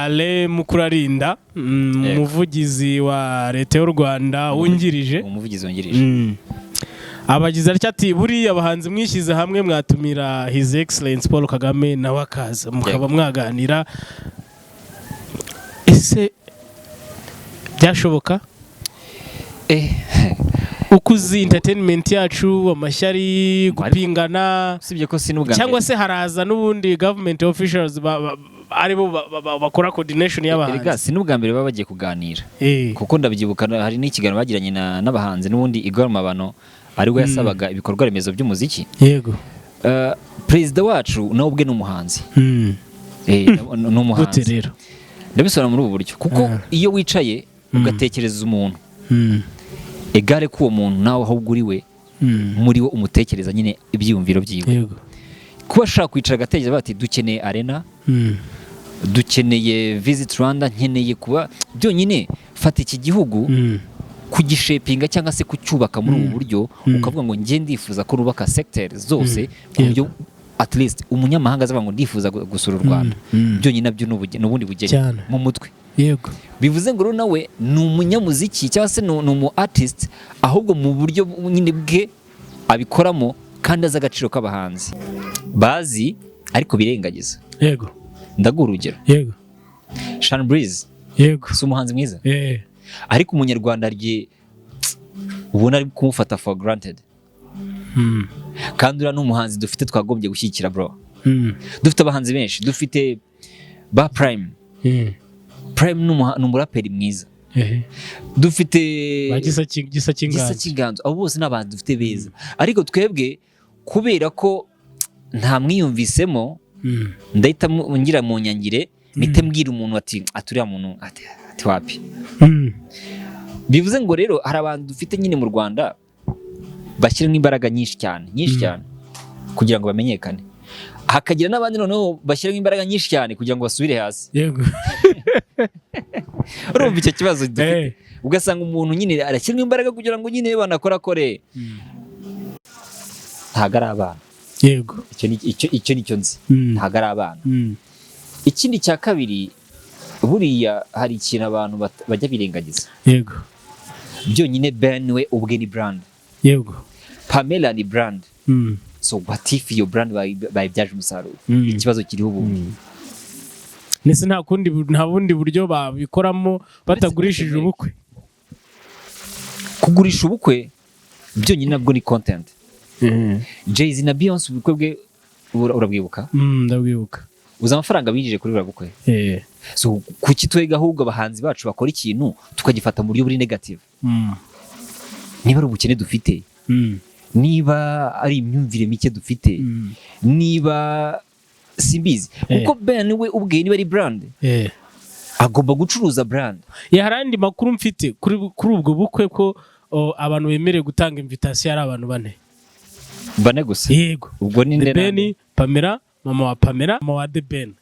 Ale Mukurarinda, umuvugizi wa Leta y'u Rwanda wungirije. Umuvugizi wungirije. Abagize atya ati: "Buriya abahanzi mwishyize hamwe mwatumira His Excellence Paul Kagame, nawe akaza mukaba mwaganira." Ese byashoboka? Uko uzi entertainment yacu, amashyari, gupingana, Usibye ko si n'ubwa cyangwa mbere. se haraza n'ubundi government officials aribo bakora coordination Erega y'abahanzi. si n'ubwa mbere baba bagiye kuganira, kuko ndabyibuka hari n'ikiganiro bagiranye n'abahanzi n'ubundi Igor Mabano aribwo yasabaga ibikorwa remezo by'umuziki. Perezida wacu nawe ubwe ni umuhanzi. Ni Gute? umuhanzi. Rero Ndabisobanura muri ubu buryo, kuko iyo wicaye ugatekereza umuntu, egare ko uwo muntu nawe ahubwo uri we, muri we umutekereza nyine ibyiyumviro byiwe, kuba ashaka kwicara agatekereza bati: "Dukeneye arena, dukeneye Visit Rwanda, nkeneye kuba byonyine fata iki gihugu kugishapinga cyangwa se kucyubaka muri ubu buryo," ukavuga ngo: "Njye ndifuza ko rubaka secteur zose ku buryo at least umunyamahanga azavuga ngo ndifuza gusura u Rwanda." Byonyine nabyo ni ubundi bugeni mu mutwe. Bivuze ngo rero nawe ni umunyamuziki cyangwa se ni umu artist, ahubwo mu buryo nyine bwe abikoramo kandi azi agaciro k'abahanzi bazi ariko birengagiza. Ndaguha urugero. Sean Breeze si umuhanzi mwiza? Ariko umunyarwanda hari igihe ubona ari kumufata for granted, kandi uriya ni umuhanzi dufite twagombye gushyigikira, bro. Dufite abahanzi benshi, dufite ba Prime. Prime ni umuraperi mwiza. Dufite Ba Gisa Gisa Gisa cy'Inganzo. cy'Inganzo. Abo bose ni abahanzi dufite beza, ariko twebwe kubera ko nta mwiyumvisemo, ndahita ngira mu nyangire, mpite mbwira umuntu ati: "Uriya muntu," ati: "Wapi." Bivuze ngo rero hari abantu dufite nyine mu Rwanda bashyiramo imbaraga nyinshi cyane, nyinshi cyane kugira ngo bamenyekane, hakagira n'abandi noneho bashyiramo imbaraga nyinshi cyane kugira ngo basubire hasi. Urumva icyo kibazo dufite? Ugasanga umuntu nyine arashyiramo imbaraga kugira ngo nyine banakorakore. Ntabwo ari abana. Icyo ni cyo nzi. Ntabwo ari abana. Ikindi cya kabiri, buriya hari ikintu abantu bajya birengagiza. Byonyine Ben we ubwe ni brand. Pamela ni brand. So what if iyo brand bayibyaje umusaruro? Ikibazo kiriho ubu. Ndetse nta kundi, nta bundi buryo babikoramo batagurishije ubukwe? Kugurisha ubukwe byonyine nabwo ni content. Jay-Z na Beyonce, ubukwe bwe urabwibuka? Ndabwibuka. Uzi amafaranga binjije kuri buriya bukwe? So kuki twega ahubwo abahanzi bacu bakora ikintu tukagifata mu buryo buri negative? Niba ari ubukene dufite, niba ari imyumvire mike dufite, niba simbizi, kuko Ben we ubwe niba ari brand, agomba gucuruza brand. Ya, hari andi makuru mfite kuri ubwo bukwe ko abantu bemerewe gutanga invitation ari abantu bane. Bane gusa? Yego. Ubwo ni The nde Ben, nande? Pamela, mama wa Pamela, mama wa The Ben.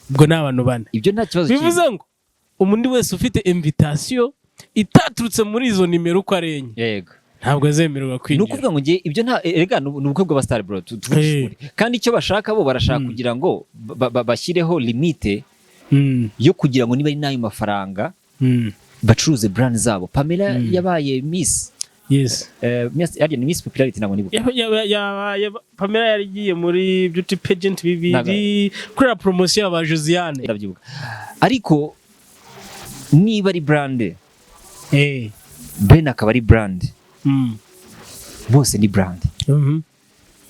Ubwo ni abantu bane. Ibyo nta kibazo kirimo. Bivuze ngo umuntu wese ufite invitation itaturutse muri izo nimero uko ari enye, ntabwo azemererwa Ni kwinjira. ukuvuga ngo ngiye ibyo nta, erega ni ubukwe bw'abasitari, bro, tuvugishe ukuri. Kandi icyo bashaka, bo barashaka kugira ngo bashyireho limite yo kugira ngo niba ari n'ayo mafaranga bacuruze brand zabo. Pamela yabaye Miss Miss, harya ni Miss Popularity? Ntabwo nibuka. Pamela yari igiye muri beauty pageant bibiri kubera promotion ya ba Josiane. Ndabyibuka. Ariko niba ari brand, Ben akaba ari brand, bose ni brand.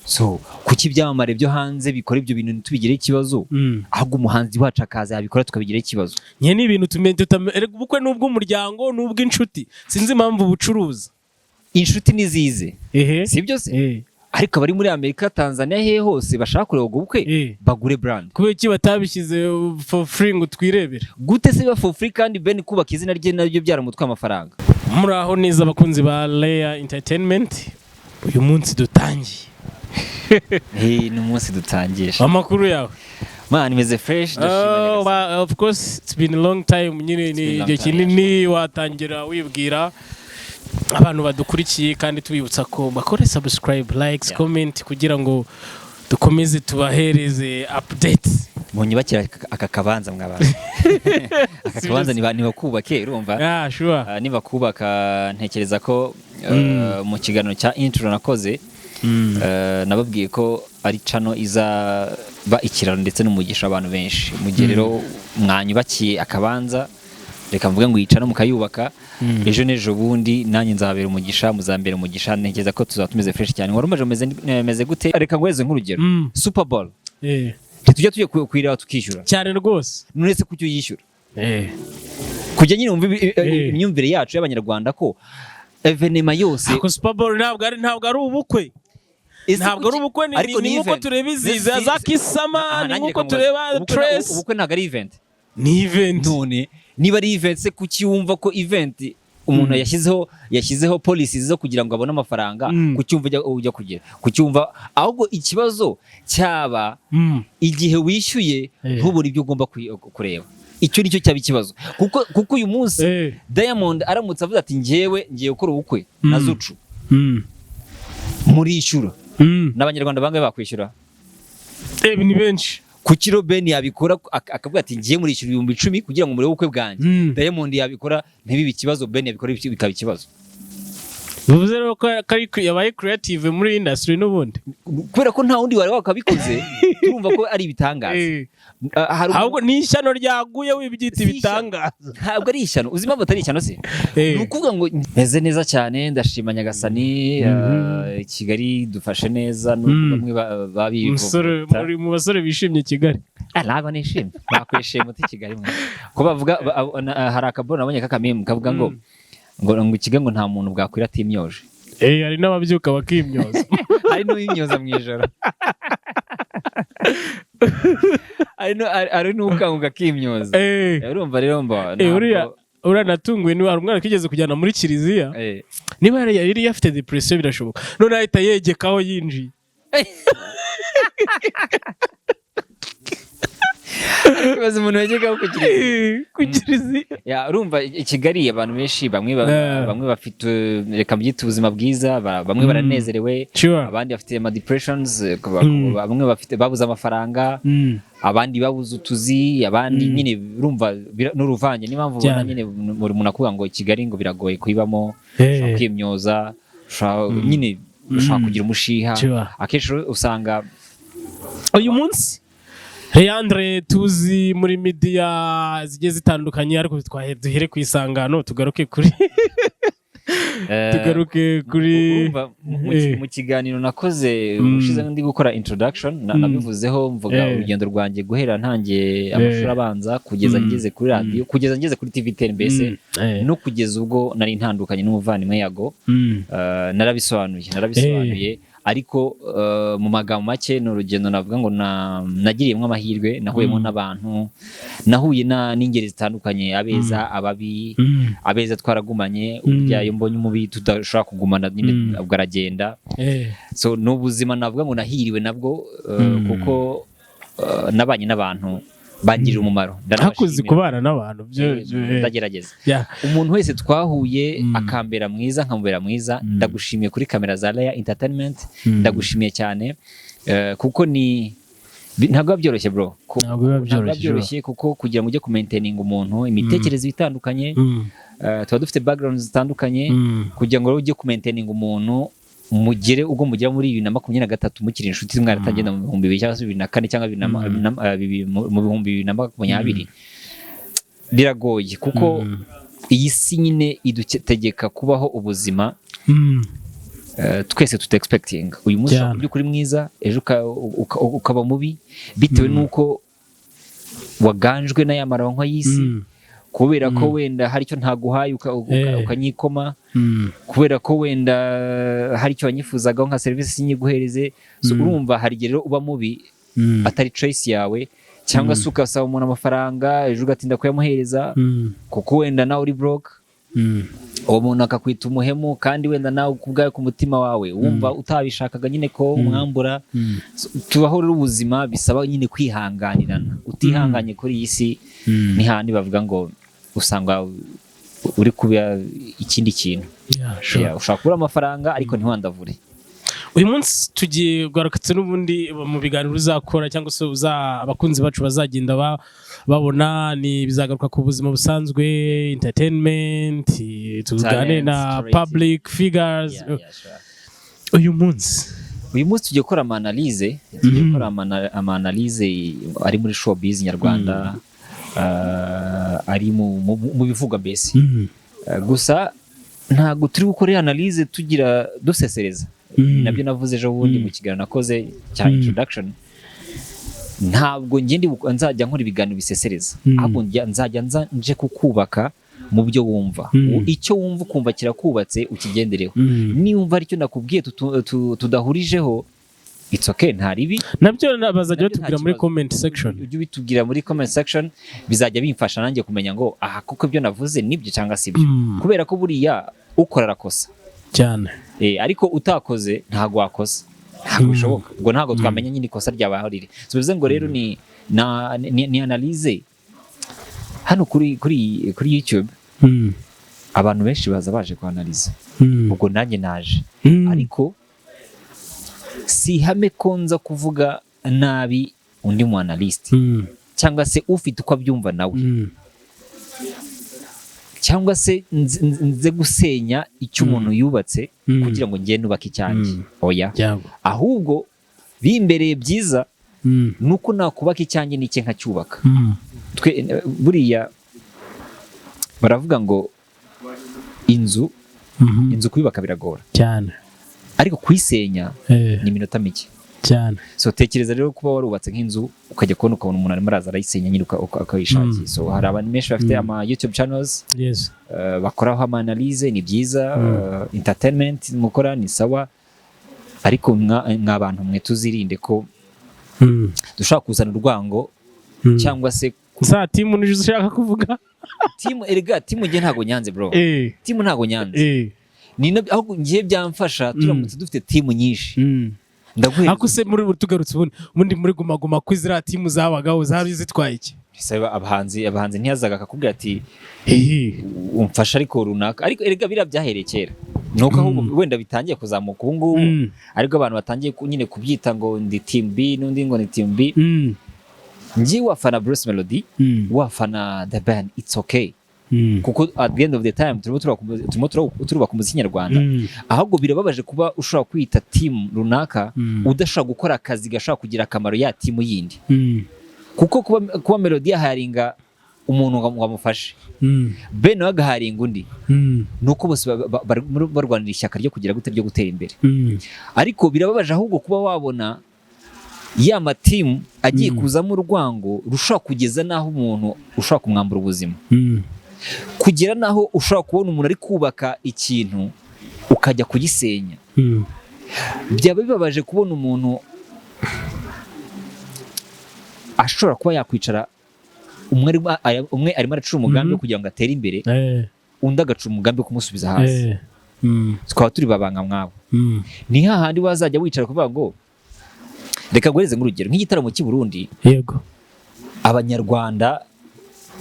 So kuki ibyamamare byo hanze bikora ibyo bintu ntitubigire ikibazo, ahubwo umuhanzi wacu akaza yabikora tukabigira ikibazo? Nye ni ibintu tumenye erega ubukwe n'ubw'umuryango n'ubw'inshuti, sinzi impamvu bucuruza. Inshuti nizize, si byo se? Ariko abari muri Amerika, Tanzania, hehe hose bashaka kureba ubwo bukwe, bagure brand. Kubera iki batabishyize for free ngo twirebere? Gute se biba for free kandi Ben kubaka izina rye nabyo byaramutwaye amafaranga? Muri aho neza, abakunzi ba Leya Entertainment, uyu munsi dutangiye. Ni umunsi dutangisha. Amakuru yawe? Man, imeze fresh, ndashima Oh, Nyagasani. Well, of course it's been a long time nyine, ni been a long igihe time. kinini. Watangira wibwira abantu badukurikiye, kandi tubibutsa ko bakore subscribe, likes, comment kugira ngo dukomeze tubahereze updates. Munyubakire aka kabanza mw'abantu. Aka kabanza nibakubake, urumva? Yeah, sure. Ah, nibakubaka, ntekereza ko mu kiganiro cya intro nakoze, nababwiye ko ari channel izaba ikiraro ndetse n'umugisha abantu benshi. Mu gihe rero mwanyubakiye akabanza, reka mvuge ngo iyi channel mukayubaka, ejo n'ejo bundi nanjye nzabera umugisha, muzambera umugisha. Ntekereza ko tuzaba tumeze fresh cyane. Wari umaze meze gute? Reka nguheze nk'urugero, Super Bowl, ntitujya tujya kuyireba tukishyura? Cyane rwose. None se kuki uyishyura? Kujya nyine wumva imyumvire yacu y'Abanyarwanda ko événement yose Ako Super Bowl ntabwo ari ubukwe. Ese Ntabwo ari ubukwe, Ariko ni nk'uko event. tureba izi za Kisama, Aha, ni nanjye nk'uko reka nkubaze. tureba Trace. Ubukwe ntabwo ari event? Ni event. None niba ari event se, kuki wumva ko event umuntu yashyizeho policies zo kugira ngo abone amafaranga, kuki wumva ujya kugira, kuki wumva ahubwo ikibazo cyaba igihe wishyuye ntubure ibyo ugomba kureba? Icyo nicyo cyaba ikibazo, kuko uyu munsi Diamond aramutse avuze ati: "Njyewe ngiye gukora ubukwe na Zucu, murishyura," n'Abanyarwanda bangahe bakwishyura? Ni benshi. Kuki Roben yabikora akavuga ati: "Ngiye murishyura 10,000 kugira ngo murebe ubukwe bwanjye," Diamond yabikora ntibibe ikibazo, Ben yabikora bikaba ikibazo? Bivuze rero ko ari yabaye creative muri industry n'ubundi. Kubera ko nta wundi wari wakabikoze, turumva ko ari ibitangaza. Ah, hari Ahubwo ni ishyano ryaguye wibyita Si ishyano. ibitangaza. Ntabwo ari ishyano. Uzi impamvu atari ishyano se? Ni ukuvuga ngo meze neza cyane, ndashima Nyagasani. Kigali dufashe neza nubwo bamwe Umusore babivovota. muri mu basore bishimye Kigali. Ah, ntabwo nishimye, bakwishima uti Kigali mwe ko bavuga hari akaboro nabonye k'akameme kavuga ngo Kigali ngo nta muntu bwakwira atimyoje. Hari n'ababyuka bakimyoza. Hari n'uwimyoza mu ijoro, hari n'ukanguka akimyoza. Urumva rero mba Uriya uriya natunguwe ni hari umwana twigeze kujyana muri kiliziya. Niba yari afite depression, birashoboka, none ahita yegekaho yinjiye. Ibaze umuntu wegekaho ku kiliziya. Ku kiliziya. Ya, urumva i Kigali abantu benshi bamwe bamwe bafite, reka mbyite, ubuzima bwiza, bamwe baranezerewe, abandi bafite ama depressions, bamwe bafite babuze amafaranga, abandi babuze utuzi, abandi nyine urumva n'uruvange. Niyo mpamvu ubona nyine buri muntu akuvuga ngo Kigali ngo biragoye kuyibamo, ushobora kwimyoza, ushobora nyine ushobora kugira umushiha. Akenshi usanga Uyu munsi Leandre tuzi muri media zigiye zitandukanye, ariko duhere ku Isangano, tugaruke kuri Urumva, mu kiganiro nakoze ushize ndi gukora introduction, nabivuzeho, mvuga urugendo rwanjye guhera ntangiye amashuri abanza kugeza ngeze kuri radiyo, kugeza ngeze kuri TV10 mbese, no kugeza ubwo nari ntandukanye n'umuvandimwe Yago. Narabisobanuye, ariko mu magambo make ni urugendo navuga ngo nagiriyemo amahirwe, nahuyemo n'abantu, nahuye n'ingeri zitandukanye, abeza, ababi. Abeza twaragumanye, burya iyo mbonye umubi tudashobora kugumana nyine, ubwo aragenda. So ni ubuzima navuga ngo nahiriwe nabwo, kuko nabanye n'abantu bangirira umumaro. Hakuzi Ndanabashimira. kubana n'abantu byo Ndagerageza. Umuntu wese twahuye akambera mwiza, nkamubera mwiza, ndagushimiye kuri kamera za Leya Entertainment. Ndagushimiye cyane, kuko ni ntabwo biba byoroshye, bro. Ntabwo biba Ntabwo biba byoroshye. byoroshye, kuko kugira ngo ujye kumaintaininga umuntu imitekerereze itandukanye, tuba dufite backgrounds zitandukanye, kugira ngo rero ujye kumaintaininga umuntu mugere ubwo mugera muri 2023 mukiri inshuti, mwaratagenda mu 2000 cyangwa se 2004 cyangwa bibiri na ma- na- eh, bibiri- mu 2020, biragoye, kuko iyi si nyine idutegeka kubaho ubuzima twese tuta expecting. Uyu munsi ushobora kubyuka uri mwiza, ejo ukaba mubi, bitewe n'uko waganjwe n'aya maronko y'isi, kubera ko wenda hari icyo ntaguhaye ukanyikoma, kubera ko wenda hari icyo wanyifuzagaho nka serivisi sinyiguhereze. So urumva hari igihe rero uba mubi atari choice yawe, cyangwa se ugasaba umuntu amafaranga, ejo ugatinda kuyamuhereza kuko wenda nawe uri broke, uwo muntu akakwita umuhemu, kandi wenda nawe ku bwawe, ku mutima wawe, wumva utabishakaga nyine ko umwambura. So, tubaho rero ubuzima bisaba nyine kwihanganirana. Utihanganye kuri iyi si, ni handi bavuga ngo usanga uri kuba ikindi kintu. Yeah, sure. Yeah, ushobora kubura amafaranga ariko ntiwandavure. Uyu munsi tugiye kugarukatse n'ubundi mu biganiro uzakora cyangwa se abakunzi bacu bazagenda babona, ni bizagaruka ku buzima busanzwe, entertainment, tugane na Talent, public figures. Yeah, sure. Uyu munsi Uyu munsi tugiye gukora ama analyse, tugiye gukora ama analyse ari muri showbiz nyarwanda, ari mu bivugwa mbese. Gusa ntabwo turi gukora analyse tugira dusesereza. Nabyo navuze ejo bundi mu kiganiro nakoze cya introduction. Ntabwo njye nzajya nkora ibiganiro bisesereza, ahubwo nzajya nza nje kukubaka mu byo wumva. Icyo wumva ukumva kirakubatse, ukigendereho. Niwumva aricyo nakubwiye tudahurijeho, it's okay, nta ribi. Nabyo bazajya Nabyo nta batubwira muri kibazo. comment section. Ujye ubitubwira muri comment section, bizajya bimfasha nanjye kumenya ngo aha kuko ibyo navuze nibyo cyangwa si byo, kubera ko buriya ukora arakosa. Ariko utakoze ntabwo wakosa, ntabwo bishoboka. Ubwo ntabwo twamenya nyine ikosa ryabaye aho riri. So bivuze ngo rero ni analyse hano kuri YouTube. Abantu benshi baza baje kuanalyza. Ubwo nanjye naje, ariko si ihame ko nza kuvuga nabi undi mu analyst cyangwa se ufite uko abyumva nawe, cyangwa se nze gusenya icyo umuntu yubatse kugira ngo ngende nubake icyanjye. Oya. Ahubwo bimbereye byiza nuko nakubaka icyanjye n'icye nkacyubaka. Twe buriya baravuga ngo inzu inzu kuyubaka biragora, ariko kuyisenya ni iminota mike. So tekereza rero kuba warubatse nk'inzu, ukajya kubona ukabona umuntu arimo araza arayisenya nyine, ukayishakira. So hari abantu benshi bafite ama YouTube channels, bakoraho ama analyse, ni byiza. Entertainment mukora ni sawa, ariko mwa bantu mwe tuzirinde ko dushobora kuzana urwango cyangwa se Za team nizo ushaka kuvuga? Team, erega team njye ntago nyanze, bro. Team ntago nyanze. Ni nabyo ahubwo ngiye byamfasha turamutse dufite team nyinshi. Ndaguhereza. Ariko se muri tugarutse ubundi muri Guma Guma, ko ziriya team zabagaho zari zitwaye iki? Saba abahanzi ntiyazaga akakubwira ati umfasha ariko runaka. Ariko erega biriya byahereye kera, nuko ahubwo wenda bitangiye kuzamuka ubu ngubu, ariko abantu batangiye nyine kubyita ngo ndi team B n'undi ngo ni team B. Ngiye wafana Bruce Melody, wafana The Ben, it's okay, kuko at the end of the time turimo turubaka umuziki nyarwanda. Ahubwo birababaje kuba ushobora kwita team runaka udashobora gukora akazi gashobora kugira akamaro ya team yindi, kuko kuba Melody yaharinga umuntu ngo amufashe, Ben nawe agaharinga undi, nuko bose barimo barwanira ishyaka ryo kugira gute, ryo gutera imbere. Ariko birababaje ahubwo kuba wabona ya ma team agiye kuzamo urwango rushobora kugeza n'aho umuntu ushobora kumwambura ubuzima, kugera n'aho ushobora kubona umuntu ari kubaka ikintu ukajya kugisenya. Byaba bibabaje kubona umuntu ashobora kuba yakwicara, umwe arimo aracura umugambi wo kugira ngo atere imbere, undi agacura umugambi wo kumusubiza hasi. Tukaba turi babanga mwabo. Ni hahandi wazajya wicara kuvuga ngo reka guhereze nk'urugero nk'igitaramo cy'i Burundi. Abanyarwanda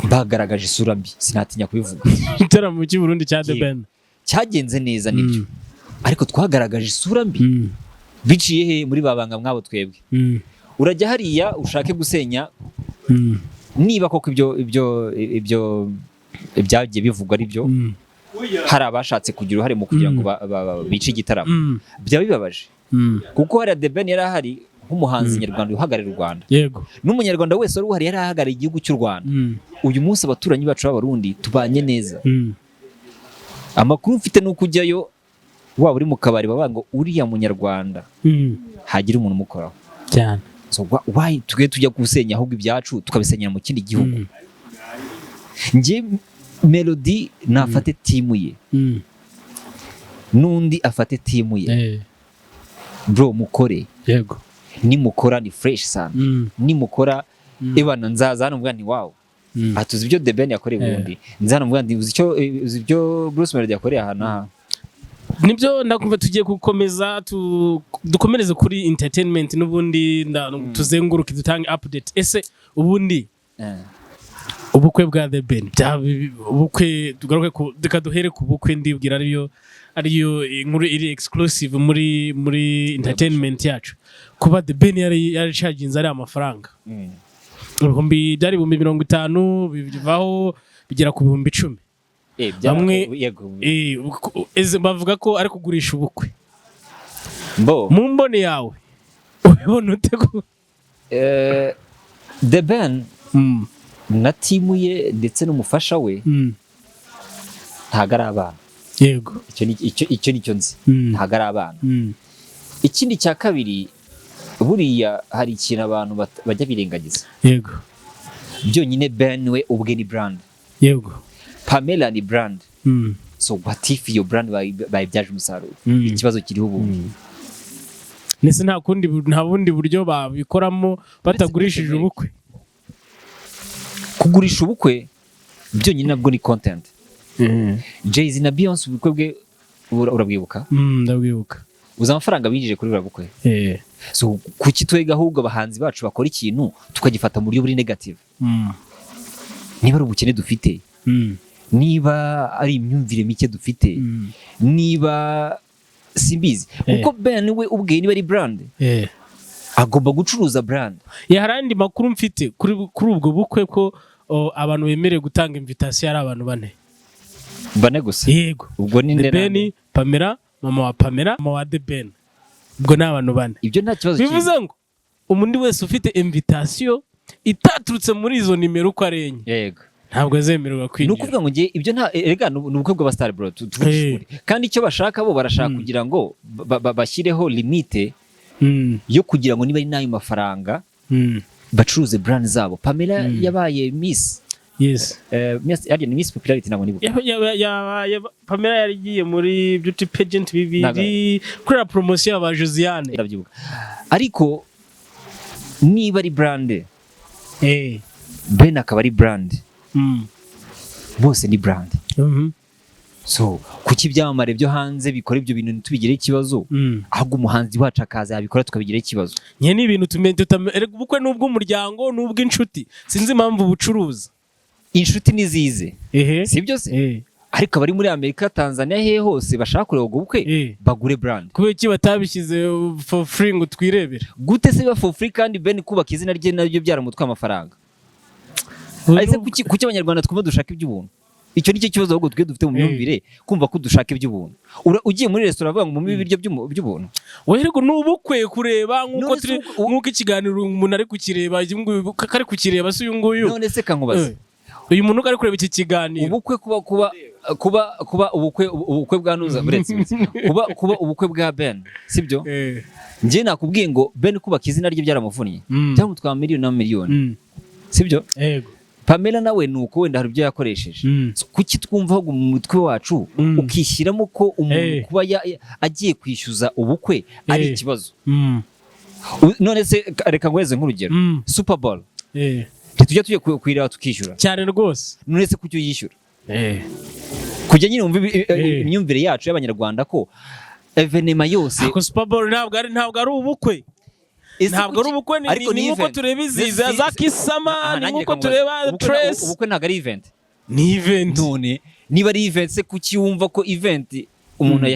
bagaragaje isura mbi, sinatinya kubivuga. Igitaramo cy'i Burundi cya The Ben. Cyagenze neza nibyo, ariko twagaragaje isura mbi. Biciye he? Muri babanga mwabo twebwe. Urajya hariya ushake gusenya, niba koko ibyo ibyagiye bivugwa ari byo, hari abashatse kugira uruhare mu kugira ngo bice igitaramo, byaba bibabaje, kuko hariya The Ben yari ahari nk'umuhanzi nyarwanda uhagarariye u Rwanda, n'umunyarwanda wese wari uhari yari ahagarariye igihugu cy'u Rwanda. Uyu munsi abaturanyi bacu b'Abarundi tubanye neza. Amakuru mfite ni uko ujyayo, waba uri mu kabari, bavuga ngo uriya munyarwanda hagira umuntu umukoraho. So why twe tujya gusenya ahubwo ibyacu tukabisenyera mu kindi gihugu? Njye Melody nafate team ye, n'undi afate team ye. Bro, mukore. Nimukora ni fresh sana. Nimukora, ebana nzaza hano mvuga nti wow. Aha tuzi ibyo The Ben yakoreye Burundi, nza hano mvuga nti uzi ibyo Bruce Melody yakoreye aha n'aha. Nibyo, ndakumva. Tugiye gukomeza, dukomereze kuri entertainment n'ubundi, tuzenguruke dutange update. Ese ubundi Ubukwe bwa The Ben, ubukwe, tugaruke ku, reka duhere ku bukwe. Ndibwira ariyo inkuru iri exclusive muri entertainment yacu. Kuba The Ben yari charginze ari amafaranga ibihumbi, byari 50,000, bivaho bigera ku 10,000. Yego. Bavuga ko ari kugurisha ubukwe. Mbo Mu mboni yawe ubibona ute ko The Ben na team ye ndetse n'umufasha we ntago ari abana. Icyo ni cyo nzi, ntago ari abana. Ikindi cya kabiri, buriya hari ikintu abantu bajya birengagiza. Byonyine Ben we ubwe ni brand. Pamela ni brand. So what if iyo brand bayibyaje umusaruro? Ikibazo kiriho ubu? Ndetse nta bundi buryo babikoramo batagurishije ubukwe? Kugurisha ubukwe byonyine nabwo ni content. Jay-Z na Beyonce, ubukwe bwe urabwibuka? Ndabwibuka. Uzi amafaranga binjije kuri buriya bukwe? So kuki twega ahubwo abahanzi bacu bakora ikintu tukagifata mu buryo buri negative? Niba ari ubukene dufite, niba ari imyumvire mike dufite, niba simbizi, kuko Ben we ubwe niba ari brand, agomba gucuruza brand. Ya, hari andi makuru mfite kuri ubwo bukwe ko abantu bemerewe gutanga invitation ari abantu bane. Bane gusa? Yego. Ubwo ni The nde Ben, nande? Pamela, mama wa Pamela, mama wa The Ben. Ubwo ni abantu bane. Ibyo nta kibazo kirimo. Bivuze ngo umuntu wese ufite invitation itaturutse muri izo nimero uko ari enye ntabwo azemererwa Ni kwinjira. ukuvuga ngo ngiye ibyo nta, erega ni ubukwe bw'abasitari bro, tuvugishe ukuri. Kandi icyo bashaka, bo barashaka kugira ngo bashyireho limite yo kugira ngo niba ari n'ayo mafaranga bacuruze brand zabo. Pamela yabaye Miss Miss, harya ni Miss Popularity? Ntabwo nibuka. Pamela yari igiye muri beauty pageant bibiri kubera promotion ya ba Josiane. Ndabyibuka. Ariko niba ari brand, Ben akaba ari brand, bose ni brand. So kuki ibyamamare byo hanze bikora ibyo bintu ntitubigire ikibazo, ahubwo umuhanzi wacu akaza yabikora tukabigira ikibazo? Nye ni ibintu tumenye erega ubukwe n'ubw'umuryango n'ubw'inshuti, sinzi impamvu bucuruza. Inshuti nizize, si byo se? Eh. Ariko abari muri Amerika, Tanzania, hehe hose bashaka kureba ubwo bukwe, bagure brand. Kubera iki batabishyize for free ngo twirebere? Gute se biba for free kandi Ben kubaka izina rye nabyo byaramutwaye amafaranga? Ese kuki Abanyarwanda twumva dushaka iby'ubuntu? Icyo nicyo kibazo ahubwo twe dufite mu myumvire, kumva ko dushaka iby'ubuntu. Ugiye muri resitora bavuga ngo mumpe ibiryo by'ubuntu. Werego ni ubukwe kureba nk'uko None se turi nk'uko ikiganiro umuntu ari kukireba, uyu nguyu kari kukireba se uyu nguyu? None se kankubaze. Uyu muntu ari kureba iki kiganiro. Ubukwe kuba ubukwe bwa nuza, buretse kuba ubukwe bwa Ben, sibyo? Njye nakubwiye ngo Ben kubaka izina rye byaramuvunnye, byamutwara miliyoni na miliyoni, sibyo? Yego. Pamela nawe ni uko, wenda hari ibyo yakoresheje. So, kuki twumva ahubwo mu mutwe wacu ukishyiramo ko umuntu kuba agiye kwishyuza ubukwe ari ikibazo? None se reka nguheze nk'urugero, Super Bowl, ntitujya tujya kuyireba tukishyura? Cyane rwose. None se kuki uyishyura? Kujya nyine wumva imyumvire yacu y'Abanyarwanda ko événement yose Ako Super Bowl ntabwo ari ubukwe. Ese Ntabwo ari ubukwe, ni Ariko ni nk'uko event. tureba izi za za Kisama, Aha, ni nanjye nk'uko reka nkubaze. tureba Trace. Ubukwe ntabwo ari event? Ni event. None niba ari event se, kuki wumva ko event umuntu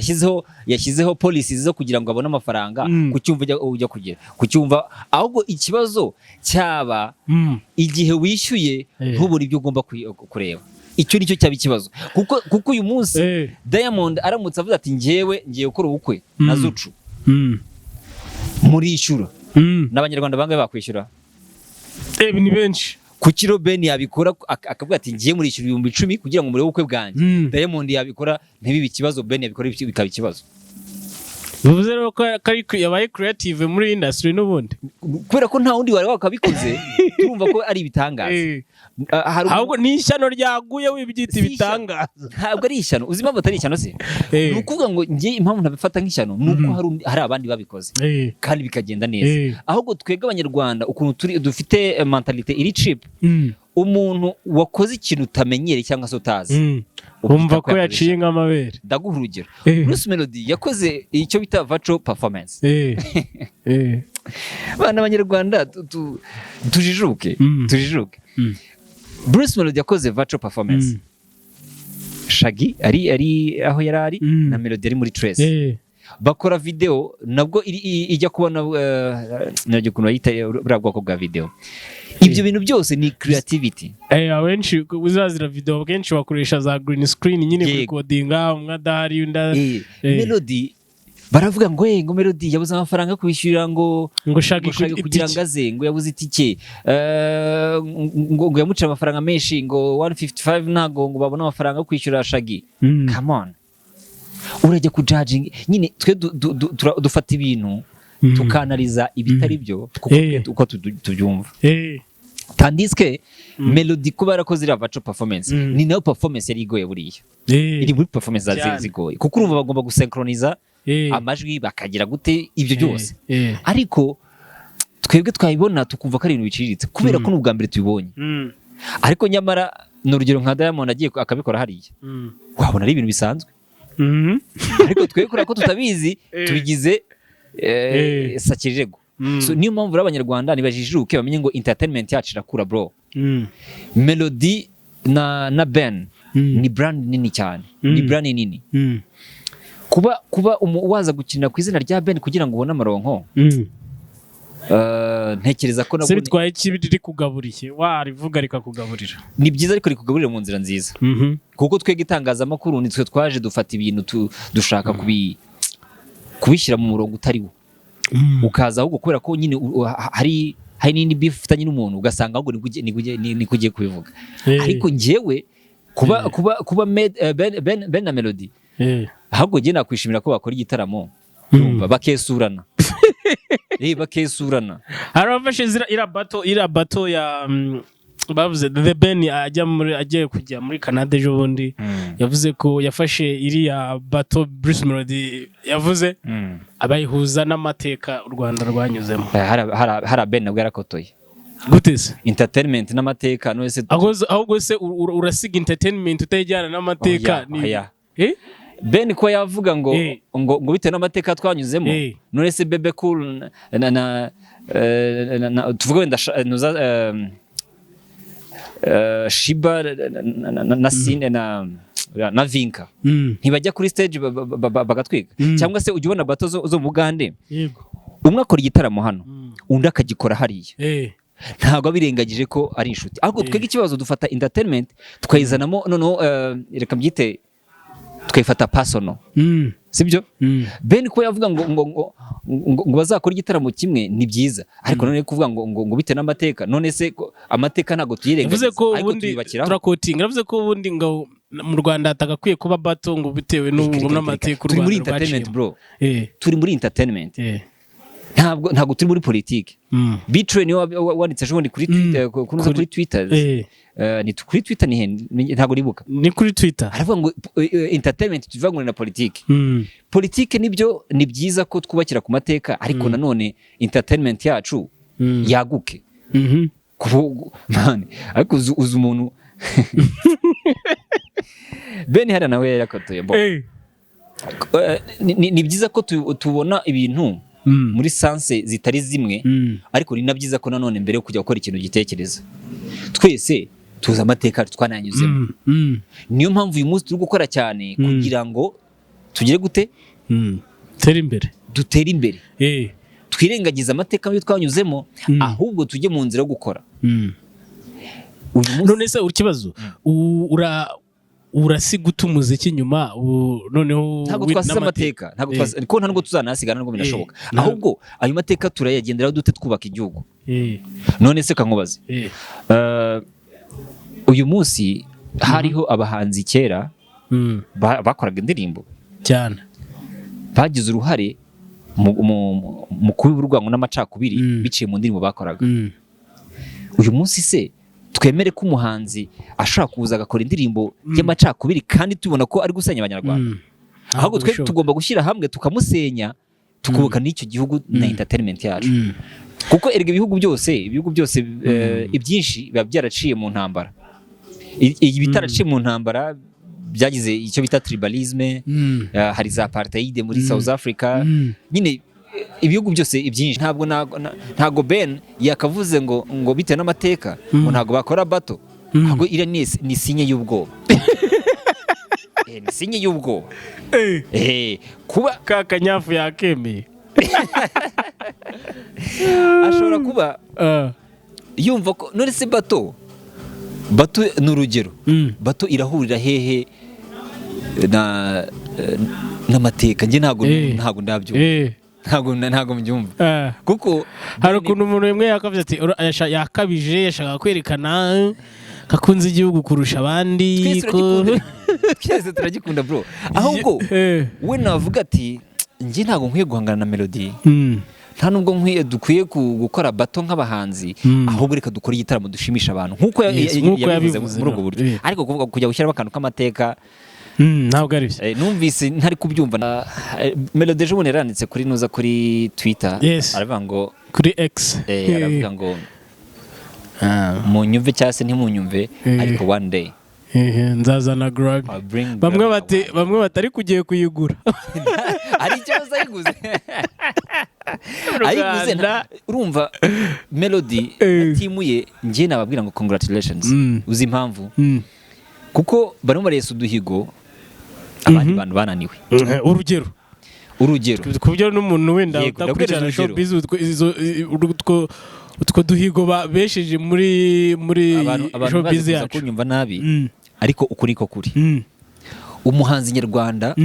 yashyizeho policies zo kugira ngo abone amafaranga, kuki wumva ujya kugira, kuki wumva ahubwo ikibazo cyaba igihe wishyuye ntubone ibyo ugomba kureba? Icyo nicyo cyaba ikibazo, kuko uyu munsi Diamond aramutse avuze ati: "Njyewe ngiye gukora ubukwe na Zucu, murishyura," n'Abanyarwanda bangahe bakwishyura? Ni benshi. Kuki Ben yabikora akavuga ati: "Ngiye murishyura 10,000 kugira ngo murebe ubukwe bwanjye," Diamond yabikora ntibibe ikibazo, Ben yabikora bikaba ikibazo? Bivuze rero ko yabaye creative muri industry n'ubundi. Kubera ko nta wundi wari wakabikoze, turumva ko ari ibitangaza. Ah, hari Ahubwo ni ishyano ryaguye wibyita Si ishyano. ibitangaza. Ntabwo ari ishyano. Uzi impamvu atari ishyano se? Ni ukuvuga ngo njye impamvu ntabifata nk'ishyano ni uko hari abandi babikoze kandi bikagenda neza. Ahubwo twebwe Abanyarwanda ukuntu turi, dufite mentalité iri cheap. Umuntu wakoze ikintu utamenyereye cyangwa se utazi, ubyita Wumva ko yakoze yaciye ishyano. nk'amabere. Ndaguha urugero. Bruce Melody yakoze icyo bita virtual performance. Bana, Abanyarwanda tujijuke. Tujijuke. Bruce Melody yakoze virtual performance. Shaggy ari aho yari ari na Melody ari muri Trace. Bakora video nabwo ijya kubona, nabyo ukuntu bayita, buriya bwoko bwa video. Ibyo bintu byose ni creativity. Abenshi uzazira video, kenshi bakoresha za green screen nyine, kurikodinga umwe adahari undi Melody baravuga ngo ngo Melody yabuze amafaranga yo kwishyurira ngo ngo Shaggy ngo Shaggy kugira ngo aze, ngo yabuze itike, ngo yamuciye amafaranga menshi, ngo 155 ntago ngo babone amafaranga yo kwishyura Shaggy. Come on, urajya ku judging nyine. Twe dufata ibintu tukanariza ibitari byo kuko uko tubyumva, tandis que Melody kuba yarakoze iriya virtual performance, ni nayo performance yari igoye buriya. Iri muri performance zigoye, kuko urumva bagomba gusynchroniza amajwi, bakagira gute, ibyo byose. Ariko twebwe twabibona tukumva ko ari ibintu biciriritse kubera ko ni ubwa mbere tubibonye. Ariko nyamara ni urugero nka Diamond agiye akabikora hariya, wabona ari ibintu bisanzwe. Ariko twebwe kubera ko tutabizi, tubigize sakirirego. So niyo mpamvu rero Abanyarwanda nibajijuke, bamenye ngo entertainment yacu irakura, bro. Melody na Ben ni brand nini cyane, ni brand nini. Kuba waza gukinira ku izina rya Ben kugira ngo ubone amaronko, ntekereza ko Se nabwo bitwaye iki rikugaburiye, warivuga rikakugaburira? Ni byiza, ariko rikugaburira mu nzira nziza, kuko twebwe itangazamakuru nitwe twaje dufata ibintu dushaka kubishyira mu murongo utari wo. Ukaza ahubwo kubera ko nyine hari n'indi beef ufitanye n'umuntu, ugasanga ahubwo niko ugiye kubivuga. Ariko njyewe kuba Ben na Melody, ahubwo njye nakwishimira ko bakora igitaramo. Urumva bakesurana, bakesurana. Hari abafashe iriya battle ya bavuze The Ben ajya muri, agiye kujya muri Canada ejo bundi, yavuze ko yafashe iriya battle Bruce Melody yavuze, abayihuza n'amateka u Rwanda rwanyuzemo. Hari Ben nabwo yarakotoye. Gute se? Entertainment n'amateka, none se? Ahubwo se urasiga entertainment utayijyana n'amateka? Oya, oya. Ben ko yavuga ngo ngo bitewe n'amateka twanyuzemo, none se Bebe Cool na tuvuge wenda nuza Shiba na Sine na Vinka, ntibajya kuri stage bagatwika? Cyangwa se ujya ubona battle zo mu Bugande? Yego. Umwe akora igitaramo hano, undi akagikora hariya. Ntabwo abirengagije ko ari inshuti. Ahubwo twebwe ikibazo, dufata entertainment tukayizanamo noneho, reka mbyite, tukayifata personal. Sibyo? Ben ko yavuga ngo bazakora igitaramo kimwe ni byiza, ariko none kuvuga ngo bitewe n'amateka, none se ko amateka ntabwo tuyirengagiza, Yavuze ko ariko ubundi tuyubakiraho. Turakotinga, yavuze ko ubundi ngo mu Rwanda hatagakwiye kuba battle, ngo bitewe Reka, reka, reka. n'amateka u Turi muri Rwanda entertainment, rwaciyemo. bro. Turi muri entertainment. Ntabwo turi muri politiki. B-Threy niwe wanditse ejo bundi kuri Twitter, kuri Twitter. Ni kuri Twitter, ni he? Ntabwo nibuka. Ni kuri Twitter. Aravuga ngo entertainment tuvangure na politiki. Politiki nibyo, ni byiza ko twubakira ku mateka, ariko nanone entertainment yacu yaguke. Man, ariko uzi umuntu Ben hariya nawe yarakotoye bo. Ni byiza ko tubona ibintu muri sens zitari zimwe, ariko ni na byiza ko nanone mbere yo kujya gukora ikintu gitekereza. Twese tuzi amateka twananyuzemo. Niyo mpamvu uyu munsi turi gukora cyane kugira ngo tugire gute? Tera imbere. Dutere imbere, twirengagize amateka mabi twanyuzemo, ahubwo tujye mu nzira yo gukora. Uyu munsi None se ikibazo, urasiga uta umuziki inyuma noneho Ntabwo twasize amateka, ntabwo ko nta nubwo tuzanasiga, ntabwo binashoboka. Ahubwo ayo mateka turayagenderaho dute twubaka igihugu? None se kankubaze, uyu munsi hariho abahanzi kera bakoraga indirimbo cyane bagize uruhare mu kubiba urwango n'amacakubiri biciye mu ndirimbo bakoraga. Uyu munsi se twemere ko umuhanzi ashobora kuza agakora indirimbo y'amacakubiri kandi tubona ko ari gusenya Abanyarwanda? Ahubwo twe Bishoboka. tugomba gushyira hamwe tukamusenya, tukubaka n'icyo gihugu na entertainment yacu, kuko erega ibihugu byose, ibyinshi biba byaraciye mu ntambara. Ibitaraciye mu ntambara byagize icyo bita tribalisme. Hari za apartheid muri South Africa. Nyine ibihugu byose ibyinshi, ntabwo ntabwo Ben yakavuze ngo bitewe n'amateka ngo ntabwo bakora battle. Ahubwo iriya ni signe y'ubwoba. Ni signe y'ubwoba. Kuba Ka kanyafu yakemeye. Ashobora kuba yumva ko none se battle ni urugero, battle irahurira hehe na n'amateka? Njye ntabwo ntabwo ndabyumva. Ntabwo mbyumva kuko Hari ukuntu umuntu rimwe yakavuze ati yakabije, yashaka kwerekana ko akunze igihugu kurusha abandi. Twese turagikunda, twese turagikunda, bro. Ahubwo we navuga ati njye ntabwo nkwiye guhangana na Melody, nta nubwo nkwiye dukwiye gukora battle nk'abahanzi, ahubwo reka dukore igitaramo dushimisha abantu nk'uko Yes, nk'uko yabivuze yabivuze, muri ubwo no. buryo. Ariko kuvuga kujya gushyiramo akantu k'amateka, Ntabwo ari byo. Numvise ntari kubyumva. Melody ejo bundi yaranditse kuri nuza kuri Twitter, aravuga ngo kuri X. Aravuga ngo munyumve cyangwa se ntimunyumve, ariko one day Nzazana Grammy. I'll bring Bamwe Grammy bati award. Bamwe batari kugiye kuyigura. Hari ikibazo, ayiguze ayiguze Rwanda. Urumva Melody atimuye, njye nababwira ngo congratulations. Uzi impamvu? Kuko barimo baresa uduhigo abandi bantu bananiwe. Urugero? Urugero. Ku buryo n'umuntu wenda Yego, udakurikirana ndaguhereza urugero. showbiz, utwo duhigo besheje muri Abantu bazi showbiz kuza yacu. kunyumva nabi, ariko ukuri ko kuri umuhanzi nyarwanda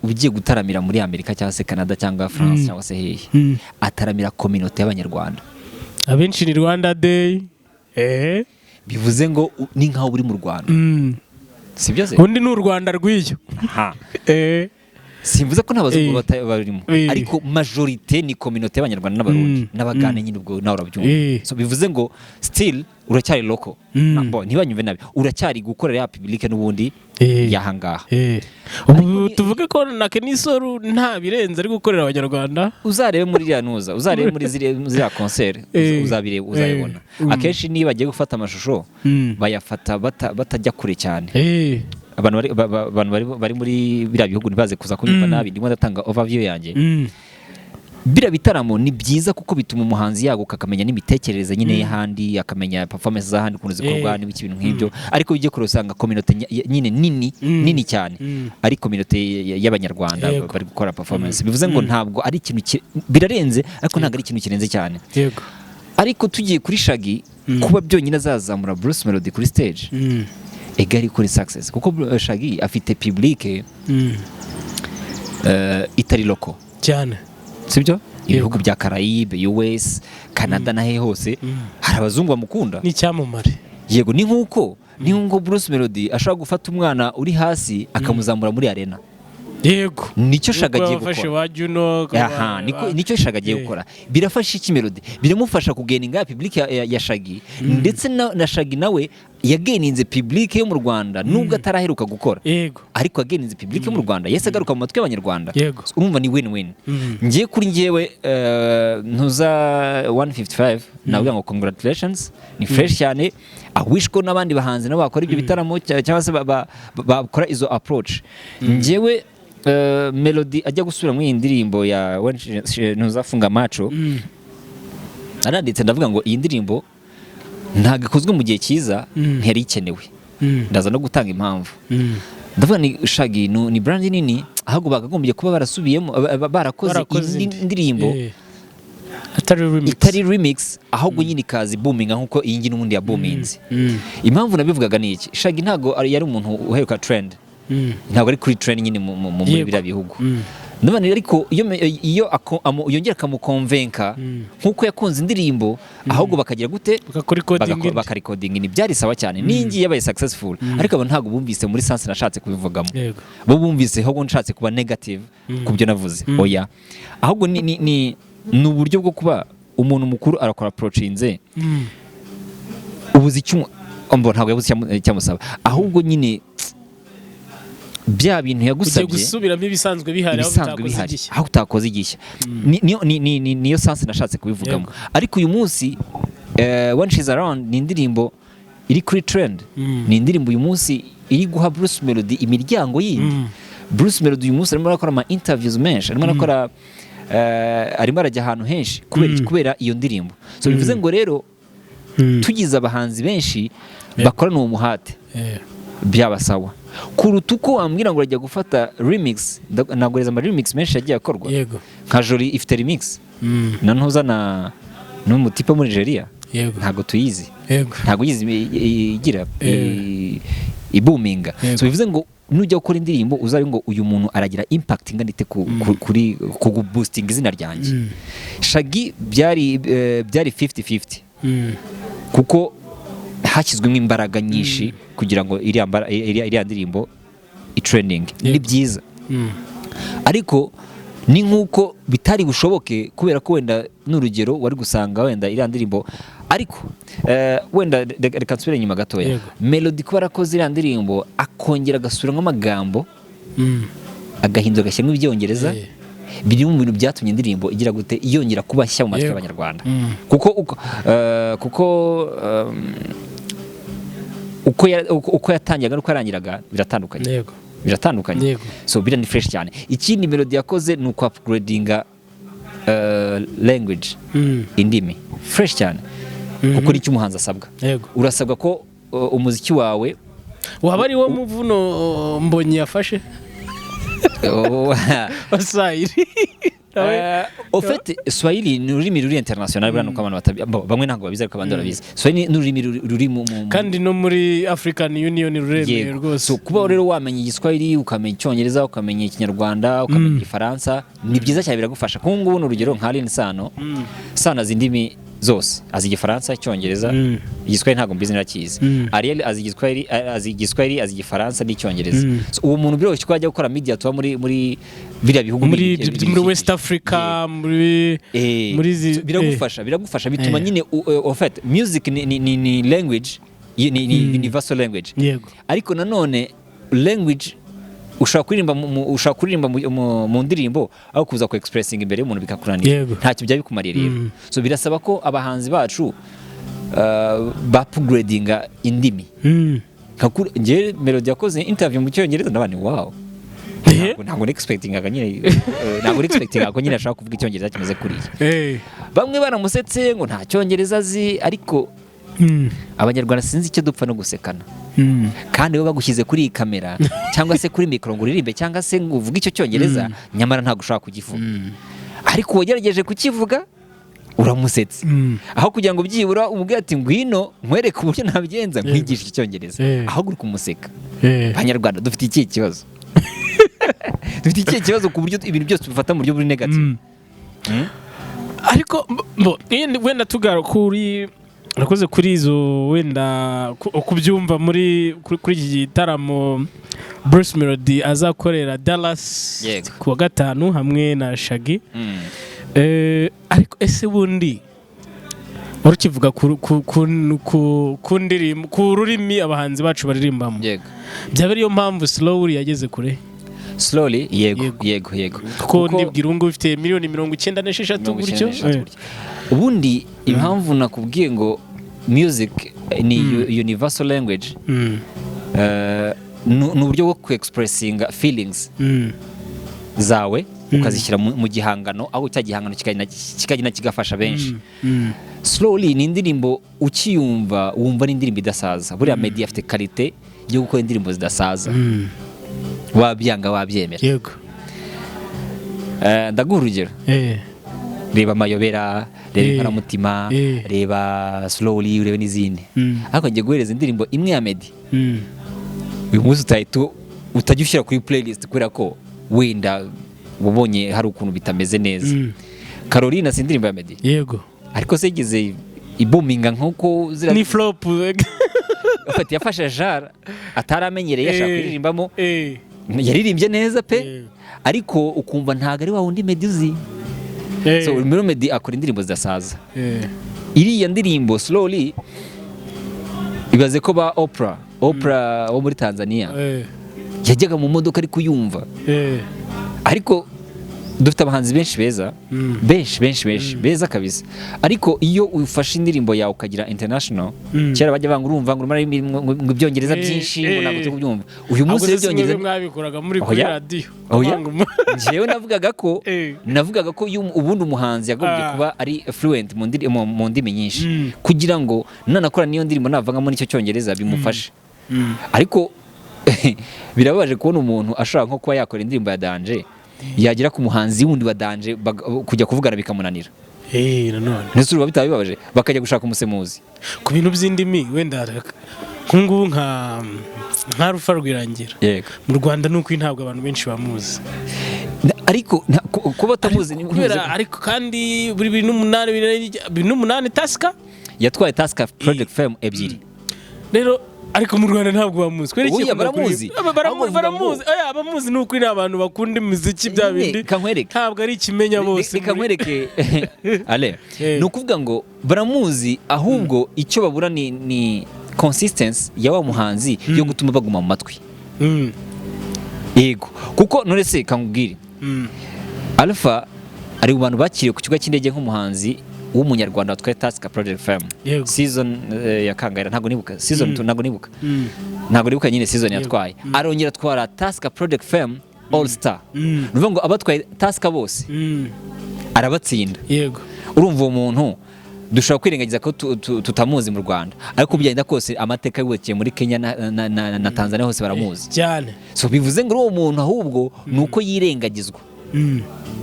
ugiye gutaramira muri Amerika cyangwa se Canada cyangwa France cyangwa se hehe, ataramira communauté y'Abanyarwanda. Abenshi ni Rwanda Day. Bivuze ngo ni nkaho uri mu Rwanda, sibyo se? Undi ni u Rwanda rw'iyo. Ha. Simvuze ko nta bazungu barimo, ariko majorité ni communauté y'Abanyarwanda n'Abarundi n'Abagande nyine, ubwo nawe urabyumva. So bivuze ngo still uracyari local. Bo ntibanyumve nabi, uracyari gukorera ya public n'ubundi y'ahangaha. Ubu Ariko tuvuge ko na Kenny Sol nta birenze ari gukorera Abanyarwanda. Uzarebe muri iriya ntuza, uzarebe muri ziriya concert, uzabireba, uzabibona. Akenshi niyo bagiye gufata amashusho, bayafata batajya kure cyane. Abantu bari abantu bari muri biriya bihugu ntibaze kuza kunyumva nabi, ndimo ndatanga overview yanjye. Biriya bitaramo ni byiza kuko bituma umuhanzi yaguka, akamenya n'imitekerereze nyine y'ahandi, akamenya performance z'ahandi ukuntu zikorwa n'ibiki, ibintu nk'ibyo. Ariko iyo ugiye kure usanga communauté nyine nini, nini cyane, ari communauté y'Abanyarwanda bari gukora performance. Bivuze ngo ntabwo ari ikintu birarenze, ariko ntabwo ari ikintu kirenze cyane. Ariko tugiye kuri Shaggy, kuba byonyine azazamura Bruce Melody kuri stage, ega kuri success, kuko Shaggy afite public itari local. Cyane. Sibyo? Ibihugu bya Caraïbe, US, Canada na he hose hari abazungu bamukunda. N'icyamamare. Yego, ni nkuko Bruce Melody ashobora gufata umwana uri hasi akamuzamura muri arena. Nicyo Shaggy agiye Wafashe gukora. wa Juno. Aha, nicyo Shaggy agiye gukora. Birafasha iki Melody? Biramufasha kugaininga ya public ya Shaggy, ndetse na Shaggy nawe yagaininze public yo mu Rwanda nubwo ataraheruka gukora, ariko yagaininze public yo mu Rwanda, yahise agaruka mu matwi y'Abanyarwanda. Urumva ni win win. Ngiye kuri njyewe, ntuza 155, navuga ngo congratulations, ni fresh cyane. I wish ko n'abandi bahanzi nabo bakora ibyo bitaramo cyangwa se bakora izo approach. Njyewe Melody ajya gusubira muri iyi ndirimbo ya ntuzafunga macho, aranditse, ndavuga ngo iyi ndirimbo ntabwo ikozwe mu gihe cyiza, ntiyari ikenewe. Ndaza no gutanga impamvu. Ndavuga ni Shaggy ni brand nini, ahubwo bakagombye kuba barasubiyemo, barakoze Barakoze indi indi. ndirimbo Atari remix. Itari remix, ahubwo nyine ikaza boominga nkuko iyi ngiyi n'ubundi ya boominze. Impamvu nabivugaga ni iki: Shaggy ntabwo yari umuntu uheruka trend, ntabwo ari kuri trend nyine muri biriya bihugu. Ndabona ariko iyo yongera akamuconvinca nk'uko yakunze indirimbo, ahubwo bakagira gute? Bagakora recording indi. Bakarecordinga, ni byari sawa cyane. N'ingi yabaye successful, ariko abo ntabwo bumvise muri sense nashatse kubivugamo. Bo bumvise ahubwo nshatse kuba negative ku byo navuze. Oya, ahubwo ni uburyo bwo kuba umuntu mukuru arakora approachinze, ubuze icyo ntabwo yabuze icyamusaba, ahubwo nyine bya bintu Ugiye yagusabye gusubiramo ibisanzwe bihari aho ibisanzwe bitakoze bihari igishya. Aho utakoze igishya. Niyo sense nashatse kubivugamo. Ariko uyu munsi When She's Around ni indirimbo iri kuri trend, ni indirimbo uyu munsi iri guha Bruce Melody imiryango yindi. Bruce Melody uyu munsi arimo arakora ama interviews menshi, arimo arakora, arimo arajya ahantu henshi kubera iki? Kubera iyo ndirimbo. So bivuze ngo rero tugize abahanzi benshi Bakorana uwo muhate, byaba sawa kuruta uko wambwira ngo urajya gufata remix. Naguhereza ama remix menshi yagiye akorwa. Nka Jolly ifite remix na ntuza na n'umutipe muri Nigeria. Ntabwo tuyizi. Ntabwo yizi igira ibuminga. So bivuze ngo nujya gukora indirimbo, uzabe ngo uyu muntu aragira impact ingana ite kuri ku boosting izina ryanjye. Shaggy byari 50-50, kuko hashyizwemo imbaraga nyinshi kugira ngo iriya ndirimbo itrending. Ni byiza, ariko ni nk'uko bitari bushoboke kubera ko wenda n'urugero wari gusanga wenda iriya ndirimbo, ariko wenda reka nsubire inyuma gatoya. Melody kuba yarakoze iriya ndirimbo, akongera agasubiramo amagambo, agahindura, agashyiramo ibyongereza, biri mu bintu byatumye indirimbo igira gute, yongera kuba nshya mu matwi y'Abanyarwanda, kuko uko yatangiraga n'uko yarangiraga biratandukanye. Biratandukanye. So biriya ni fresh cyane. Ikindi Melody yakoze ni uku upgradinga language, indimi, fresh cyane, kuko nicyo umuhanzi asabwa. Urasabwa ko umuziki wawe Waba ari wo muvuno Mbonyi yafashe Waswahili? Au fait, Swahili ni ururimi ruri international. Buriya nuko abantu bamwe ntabwo babizi, ariko abandi barabizi. Swahili ni ururimi ruri mu Kandi no muri African Union ruremewe rwose. So kuba rero wamenya Igiswahili, ukamenya Icyongereza, ukamenya Ikinyarwanda, ukamenya Igifaransa, ni byiza cyane, biragufasha. Kuko ngubu ni urugero nka Alyn Sano. Sano azi indimi zose, azi Igifaransa, Icyongereza, Igiswahili ntabwo mbizi narakizi. Ariel azi Igiswahili, azi Igifaransa n'Icyongereza. So, uwo muntu biroroshye ko ajya gukora media tuba muri biriya bihugu muri bindi muri West Africa, muri muri so biragufasha, bituma nyine en fait music ni language, ni universal language. Ariko nanone language ushobora kuririmba mu ndirimbo, aho kuza ku expressing imbere y'umuntu bikakunanira. Ntacyo byaba bikumariye rero. So birasaba ko abahanzi bacu ba upgradinga indimi. Njye Melody yakoze interview mu Cyongereza, ndabona wow. Ntabwo nexpectingaga nyine, ntabwo nexpectingaga ko nyine ashaka kuvuga Icyongereza kimeze kuriya. Bamwe baramusetse ngo nta Cyongereza azi, ariko Abanyarwanda sinzi icyo dupfa no gusekana. Kandi bo bagushyize kuri iyi kamera cyangwa se kuri mikoro ngo uririmbe cyangwa se ngo uvuge icyo Cyongereza, nyamara ntabwo ushobora kukivuga, ariko uwagerageje kukivuga uramusetse, aho kugira ngo byibura umubwire ati: "Ngwino nkwereke uburyo nabigenza, nkwigishe Icyongereza," ahubwo uri kumuseka. Abanyarwanda dufite ikihe kibazo? Dufite ikihe kibazo ku buryo ibintu byose tubifata mu buryo buri negative? Ariko bo wenda tugaruka kuri, urakoze kuri izo, wenda kubyumva muri kuri iki gitaramo Bruce Melody azakorera Dallas ku wa gatanu hamwe na Shaggy. Ariko ese bundi wari ukivuga ku ndirimbo, ku rurimi abahanzi bacu baririmbamo, byaba ariyo mpamvu Slowly yageze kure? Slowly, yego. Yego. Yego. Kuko ndibwira ubu ngubu ifite miliyoni 96 mirongo icyenda gutyo. n'eshatu gutyo. Ubundi impamvu nakubwiye ngo music ni universal language, ni uburyo bwo ku expressinga feelings zawe, ukazishyira mu gihangano, aho cya gihangano kikagenda kigafasha benshi. Slowly ni indirimbo ukiyumva wumva ni indirimbo idasaza. Buriya Meddy afite qualité yo gukora indirimbo zidasaza, wabyanga wabyemera. Ndaguha urugero. Reba Amayobera, reba Inkoramutima, reba Slowly, urebe n'izindi. Ariko ngiye guhereza indirimbo imwe ya Meddy uyu munsi utahita utajya ushyira kuri playlist kubera ko wenda wabonye hari ukuntu bitameze neza. Carolina si indirimbo ya Meddy? Yego. Ariko se yigeze ibuminga nk'uko ziriya? Ni flop. Afite yafashe genre ataramenyereye, ashaka kuririmbamo. Yaririmbye neza pe, ariko ukumva ntabwo ari wa wundi Meddy uzi. So muri Meddy akora indirimbo zidasaza. Iriya ndirimbo Slowly, ibaze ko ba Oprah wo muri Tanzania yajyaga mu modoka ari kuyumva, ariko Dufite abahanzi benshi beza, benshi benshi benshi beza kabisa, ariko iyo ufashe indirimbo yawe ukagira international, kera bajya banga, urumva ngo urimo ngo ibyongereza byinshi, ngo ntabwo turi kubyumva. Uyu munsi rero Ahubwo se ibyongereza mwebwe mwabikoraga muri kuri Oya. radiyo? Oya. Kwanga Njyewe navugaga ko navugaga ko iyo ubundi umuhanzi yagombye kuba ari fluent mu ndimi nyinshi, kugira ngo nanakora n'iyo ndirimbo navangamo n'icyo cyongereza bimufashe. Ariko birababaje kubona umuntu ashobora nko kuba yakora indirimbo ya danger, yagera ku muhanzi wundi wa danger kujya kuvugana bikamunanira. Nanone Ndetse urumva bitaba bibabaje, bakajya gushaka umusemuzi? Ku bintu by'indimi, wenda nk'ubu nka Alpha Rwirangira, mu Rwanda ni ukuri ntabwo abantu benshi bamuzi. Ariko kuba batamuzi Kubera ariko kandi buri 2008, 2008 Tusker Yatwaye Tusker Project Fame ebyiri. Rero ariko mu Rwanda ntabwo bamuzi. Kubera iki Oya, akunda baramuzi. kuririmba? Ahubwo bavuga Baramuzi. Oya, abamuzi ni ukuri ni abantu bakunda imiziki bya Nyine, bindi. kankwereke. Ntabwo ari ikimenya bose. Reka nkwereke ale. Ni ukuvuga ngo baramuzi, ahubwo icyo babura ni consistency ya wa muhanzi yo gutuma baguma mu matwi. Yego, kuko none se kankubwire, Alpha ari mu bantu bakiriwe ku kibuga cy'indege nk'umuhanzi w'umunyarwanda watwaye Tusker Project Fame season ya kangahe? Ntabwo nibuka season 2, ntabwo nibuka, ntabwo nibuka nyine season yatwaye. Arongera atwara Tusker Project Fame All Star. Ni ukuvuga ngo abatwaye Tusker bose arabatsinda. Urumva uwo muntu dushobora kwirengagiza ko tutamuzi mu Rwanda, ariko byagenda kose amateka yubakiye muri Kenya na Tanzania hose baramuzi. Cyane. So bivuze ngo uwo muntu ahubwo ni uko yirengagizwa,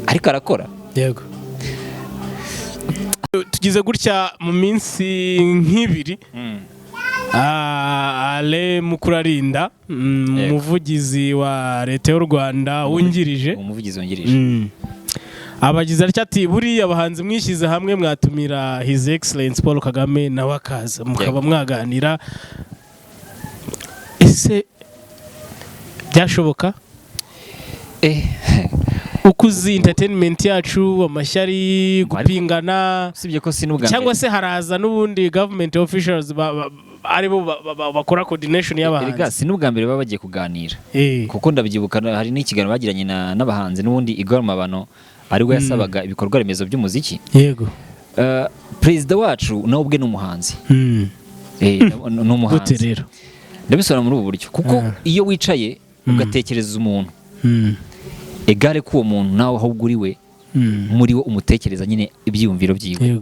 ariko arakora. Yego, tugize gutya mu minsi nk'ibiri, Ale Mukurarinda, umuvugizi wa leta y'u Rwanda wungirije, Umuvugizi wungirije. Abagize atya ati: "Buriya abahanzi mwishyize hamwe mwatumira His Excellence Paul Kagame, nawe akaza mukaba mwaganira." Ese byashoboka? Uko uzi entertainment yacu, amashyari, gupingana, Usibye ko si n'ubwa cyangwa mbere. se haraza n'ubundi government officials aribo bakora coordination Erega y'abahanzi. si n'ubwa mbere baba bagiye kuganira, kuko ndabyibuka hari n'ikiganiro bagiranye n'abahanzi n'ubundi Igor Mabano aribwo yasabaga ibikorwa remezo by'umuziki. Perezida wacu nawe ubwe ni umuhanzi. Ni Gute umuhanzi. rero? Ndabisobanura muri ubu buryo, kuko iyo wicaye ugatekereza umuntu, egare ko uwo muntu nawe ahubwo uri we, muri we umutekereza nyine ibyiyumviro byiwe,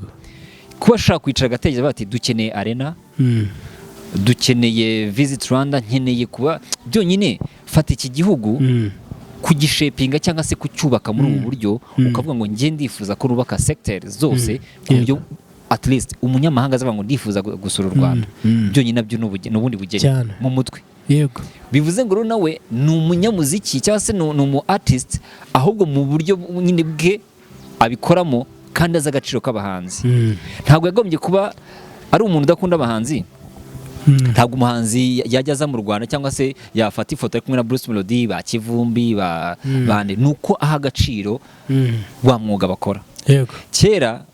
kuba ashaka kwicara agatekereza bati: "Dukeneye arena, dukeneye Visit Rwanda, nkeneye kuba byonyine fata iki gihugu kugishapinga cyangwa se kucyubaka muri ubu buryo," ukavuga ngo: "Njye ndifuza ko rubaka secteur zose ku buryo at least umunyamahanga azavuga ngo ndifuza gusura u Rwanda." Byonyine nabyo ni ubundi bugeni mu mutwe. Bivuze ngo rero nawe ni umunyamuziki cyangwa se ni umu artist, ahubwo mu buryo nyine bwe abikoramo kandi azi agaciro k'abahanzi. Ntabwo yagombye kuba ari umuntu udakunda abahanzi. Ntabwo umuhanzi yajya aza mu Rwanda cyangwa se yafata ifoto ari kumwe na Bruce Melody, ba Kivumbi, ba bande, ni uko aha agaciro wa mwuga bakora. Kera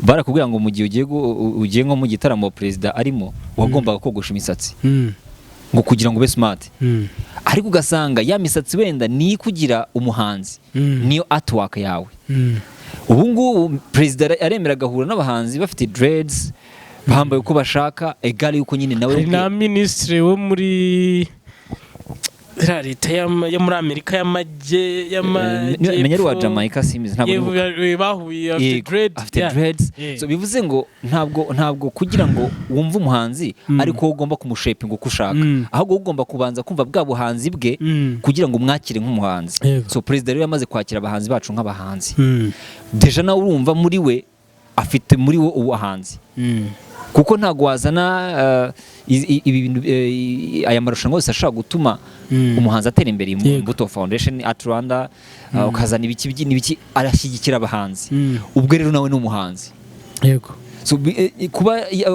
barakubwira ngo mu gihe ugiye nko mu gitaramo perezida arimo, wagombaga kogosha imisatsi, ngo kugira ngo ube smart. Ariko ugasanga ya misatsi wenda niyo ikugira umuhanzi, niyo artwork yawe. Ubu ngubu perezida aremera agahura n'abahanzi bafite dreads, bambaye uko bashaka, egare yuko nyine nawe Hari ubwe na minisitiri wo muri iriya leta yo muri Amerika y'amajyepfo. Menya ari uwa Jamaica, simbizi, ntabwo Yewe, nibuka. bahuye afite Yego, dread. afite dreads. So bivuze ngo ntabwo kugira ngo wumve umuhanzi ariko wowe ugomba kumushapinga uko ushaka, ahubwo wowe ugomba kubanza kumva bwa buhanzi bwe kugira ngo umwakire nk'umuhanzi. So perezida rero yamaze kwakira abahanzi bacu nk'abahanzi. Déjà nawe urumva muri we afite muri we ubuhanzi, kuko ntabwo wazana ibi bintu, aya marushanwa yose ashobora gutuma umuhanzi atera imbere, Imbuto Foundation, Art Rwanda, ukazana ibiki n'ibiki, arashyigikira abahanzi. Ubwo rero nawe ni umuhanzi. So,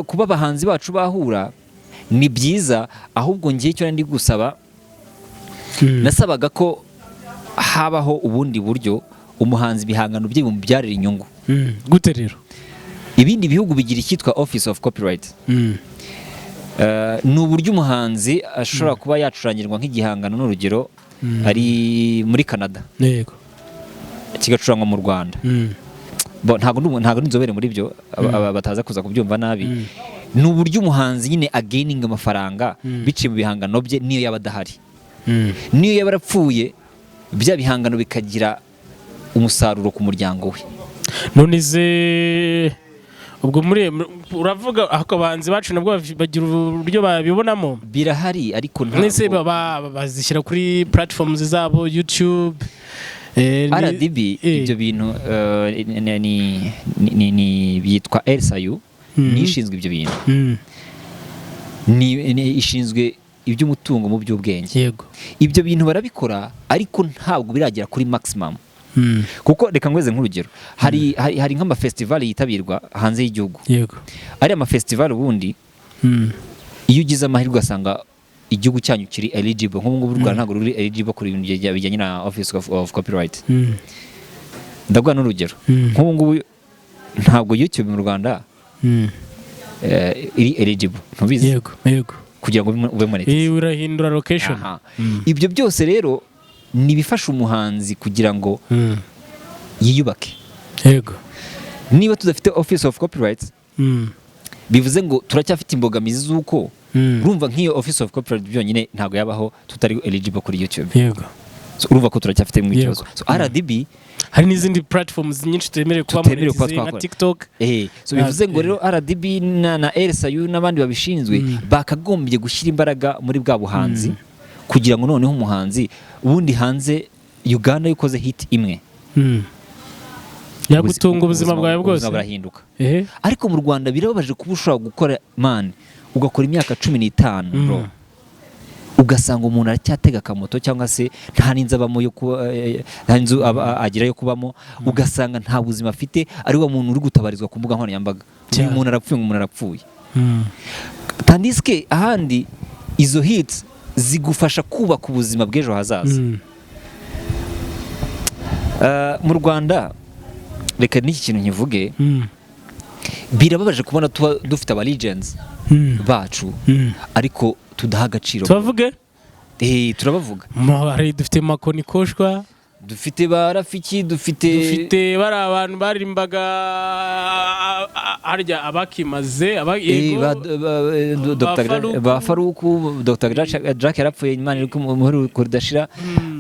kuba abahanzi bacu bahura ni byiza, ahubwo ngiye icyo ndi gusaba, nasabaga ko habaho ubundi buryo umuhanzi ibihangano bye bimubyarira inyungu. Gute rero? Ibindi bihugu bigira icyitwa Office of Copyright. Ni uburyo umuhanzi ashobora kuba yacurangirwa nk'igihangano, n'urugero ari muri Canada. Kigacurangwa mu Rwanda. Bo, ntabwo ndi inzobere muri byo, bataza kuza kubyumva nabi. Ni uburyo umuhanzi nyine againinga amafaranga biciye mu bihangano bye, niyo yaba adahari, niyo yaba yarapfuye, bya bihangano bikagira umusaruro ku muryango we. None se ubwo muri uravuga ako abahanzi bacu nabwo bagira uburyo babibonamo? Birahari, ariko Mwese ntabwo bazishyira kuri platforms zabo, YouTube, RDB ibyo bintu byitwa RSAU, niyo ishinzwe ibyo bintu. Ni ishinzwe iby'umutungo mu by'ubwenge. Ibyo bintu barabikora, ariko ntabwo biragera kuri maximum, kuko reka ngweze nk'urugero, hari nk'amafestival yitabirwa hanze y'igihugu. Ariya mafestival ubundi, iyo ugize amahirwe ugasanga igihugu cyanyu kiri eligible, nk'ubu ngubu u Rwanda ntabwo ruri eligible kuri ibintu bijyanye na Office of Copyright. Ndaguha n'urugero. Nk'ubu ngubu ntabwo YouTube mu Rwanda iri eligible, ntubizi? Yego. Kugira ngo ube monetize. Urahindura location. Aha. Ibyo byose rero ni ibifasha umuhanzi kugira ngo yiyubake. Niba tudafite Office of Copyright, bivuze ngo turacyafite imbogamizi z'uko urumva nk'iyo Office of Copyright byonyine ntabwo yabaho tutari eligible kuri YouTube. So, urumva ko turacyafite mu ikibazo. So RDB Hari n'izindi platforms nyinshi tutemerewe kuba tutemerewe kuba monetize, nka twakora. TikTok. So bivuze ngo rero RDB na RSAU n'abandi babishinzwe bakagombye gushyira imbaraga muri bwa buhanzi, kugira ngo noneho umuhanzi ubundi hanze, Uganda iyo ukoze hit imwe, Yagutunga ubuzima bwawe bwose. Ubuzima burahinduka. Ariko mu Rwanda birababaje kuba ushobora gukora, man, ugakora imyaka 15, bro, ugasanga umuntu aracyatega akamoto, cyangwa se nta n'inzu abamo yo kuba, nta n'inzu agira yo kubamo, ugasanga nta buzima afite, ari wa muntu uri gutabarizwa ku mbuga nkoranyambaga, uyu muntu arapfuye, ngo umuntu arapfuye. Tandis que ahandi izo hits zigufasha kubaka ubuzima bw'ejo hazaza. Mu Rwanda, reka n'iki kintu nkivuge, birababaje kubona tuba dufite aba legends bacu, ariko tudaha agaciro. Tubavuge? Turabavuga. Hari dufite Makoni Koshwa. Dufite ba Rafiki, dufite Dufite bari abantu baririmbaga harya abakimaze yego. Ba Dr. Faruku. Ba Faruku, Dr. Jack yarapfuye, Imana iri kumuhuru kudashira.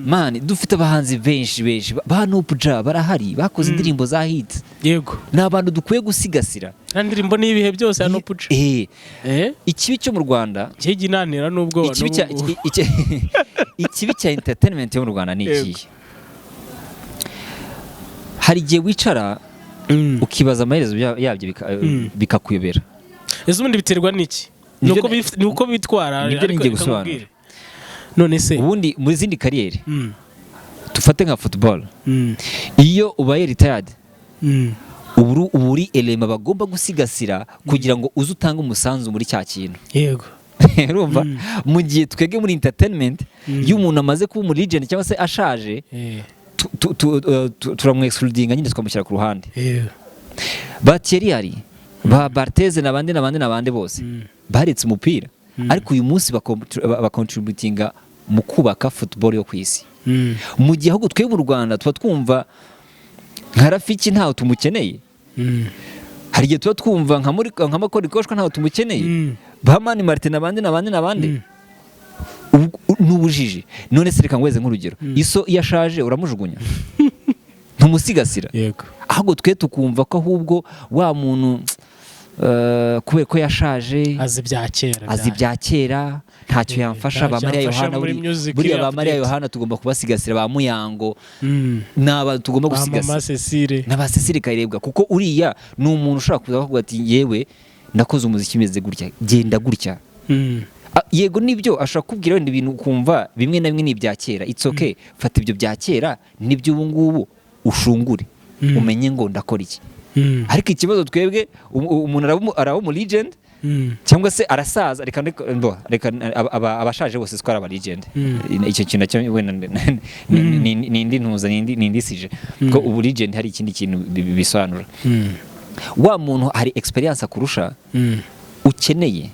Man, dufite abahanzi benshi benshi, ba Noopja barahari, bakoze indirimbo za hit. Ni abantu dukwiye gusigasira. Nta ndirimbo n'ibihe byose hano puca. Ikibi cyo mu Rwanda, Kijya inanira n'ubwoba ikibi cya n'ubu ngubu. Ikibi cya entertainment yo mu Rwanda ni ikihe? Hari igihe wicara ukibaza amaherezo yabyo bikakuyobera. Ese ubundi biterwa n'iki? Ni uko bitwara. Nibyo Ariko ngiye reka gusobanura. nkubwire. None se Ubundi muri zindi career, dufate nka football, iyo ubaye retired, uba uri element bagomba gusigasira kugira ngo uze utange umusanzu muri cya kintu. Urumva, mu gihe twebwe muri entertainment, iyo umuntu amaze kuba umu legend cyangwa se ashaje, turamwexcludinga nyine, tukamushyira ku ruhande. Ba Thierry Henry, ba Barthez n'abandi n'abandi n'abandi bose baretse umupira, ariko uyu munsi bacontributinga mu kubaka football yo ku isi, mu gihe ahubwo twebwe mu Rwanda tuba twumva nka Rafiki ntawe tumukeneye. Hari igihe tuba twumva nka Makori Koshwa ntawe tumukeneye, ba Mani Martin n'abandi n'abandi n'abandi. Ni ubujiji. None se reka ngweze nk'urugero, iso iyo ashaje uramujugunya, ntumusigasira? Ahubwo twe tukumva ko ahubwo wa muntu, kubera ko yashaje, Azi ibya kera. azi ibya kera, ntacyo yamfasha. Ba Ntacyo Mariya yamfasha Yohana, muri music buriya ba Mariya update. Yohana tugomba kubasigasira, ba Muyango, ni abantu tugomba Ba gusigasira. Mama Cecile. N'aba Cecile Kayirebwa, kuko uriya ni umuntu ushobora kuza akavuga ati: "Yewe, nakoze umuziki umeze gutya, genda gutya." Yego nibyo, ashobora kukubwira wenda ibintu ukumva bimwe na bimwe ni ibya kera. It's okay, fata ibyo bya kera n'ibyo ubu ngubu ushungure, umenye ngo ndakora iki. Ariko ikibazo twebwe, umuntu araba umu legend cyangwa se arasaza, reka reka abashaje bose twari aba legend. Icyo kintu nacyo wenda ni indi ntuza, ni indi sujet, ko ubu legend hari ikindi kintu bisobanura. Wa muntu hari experience akurusha ukeneye.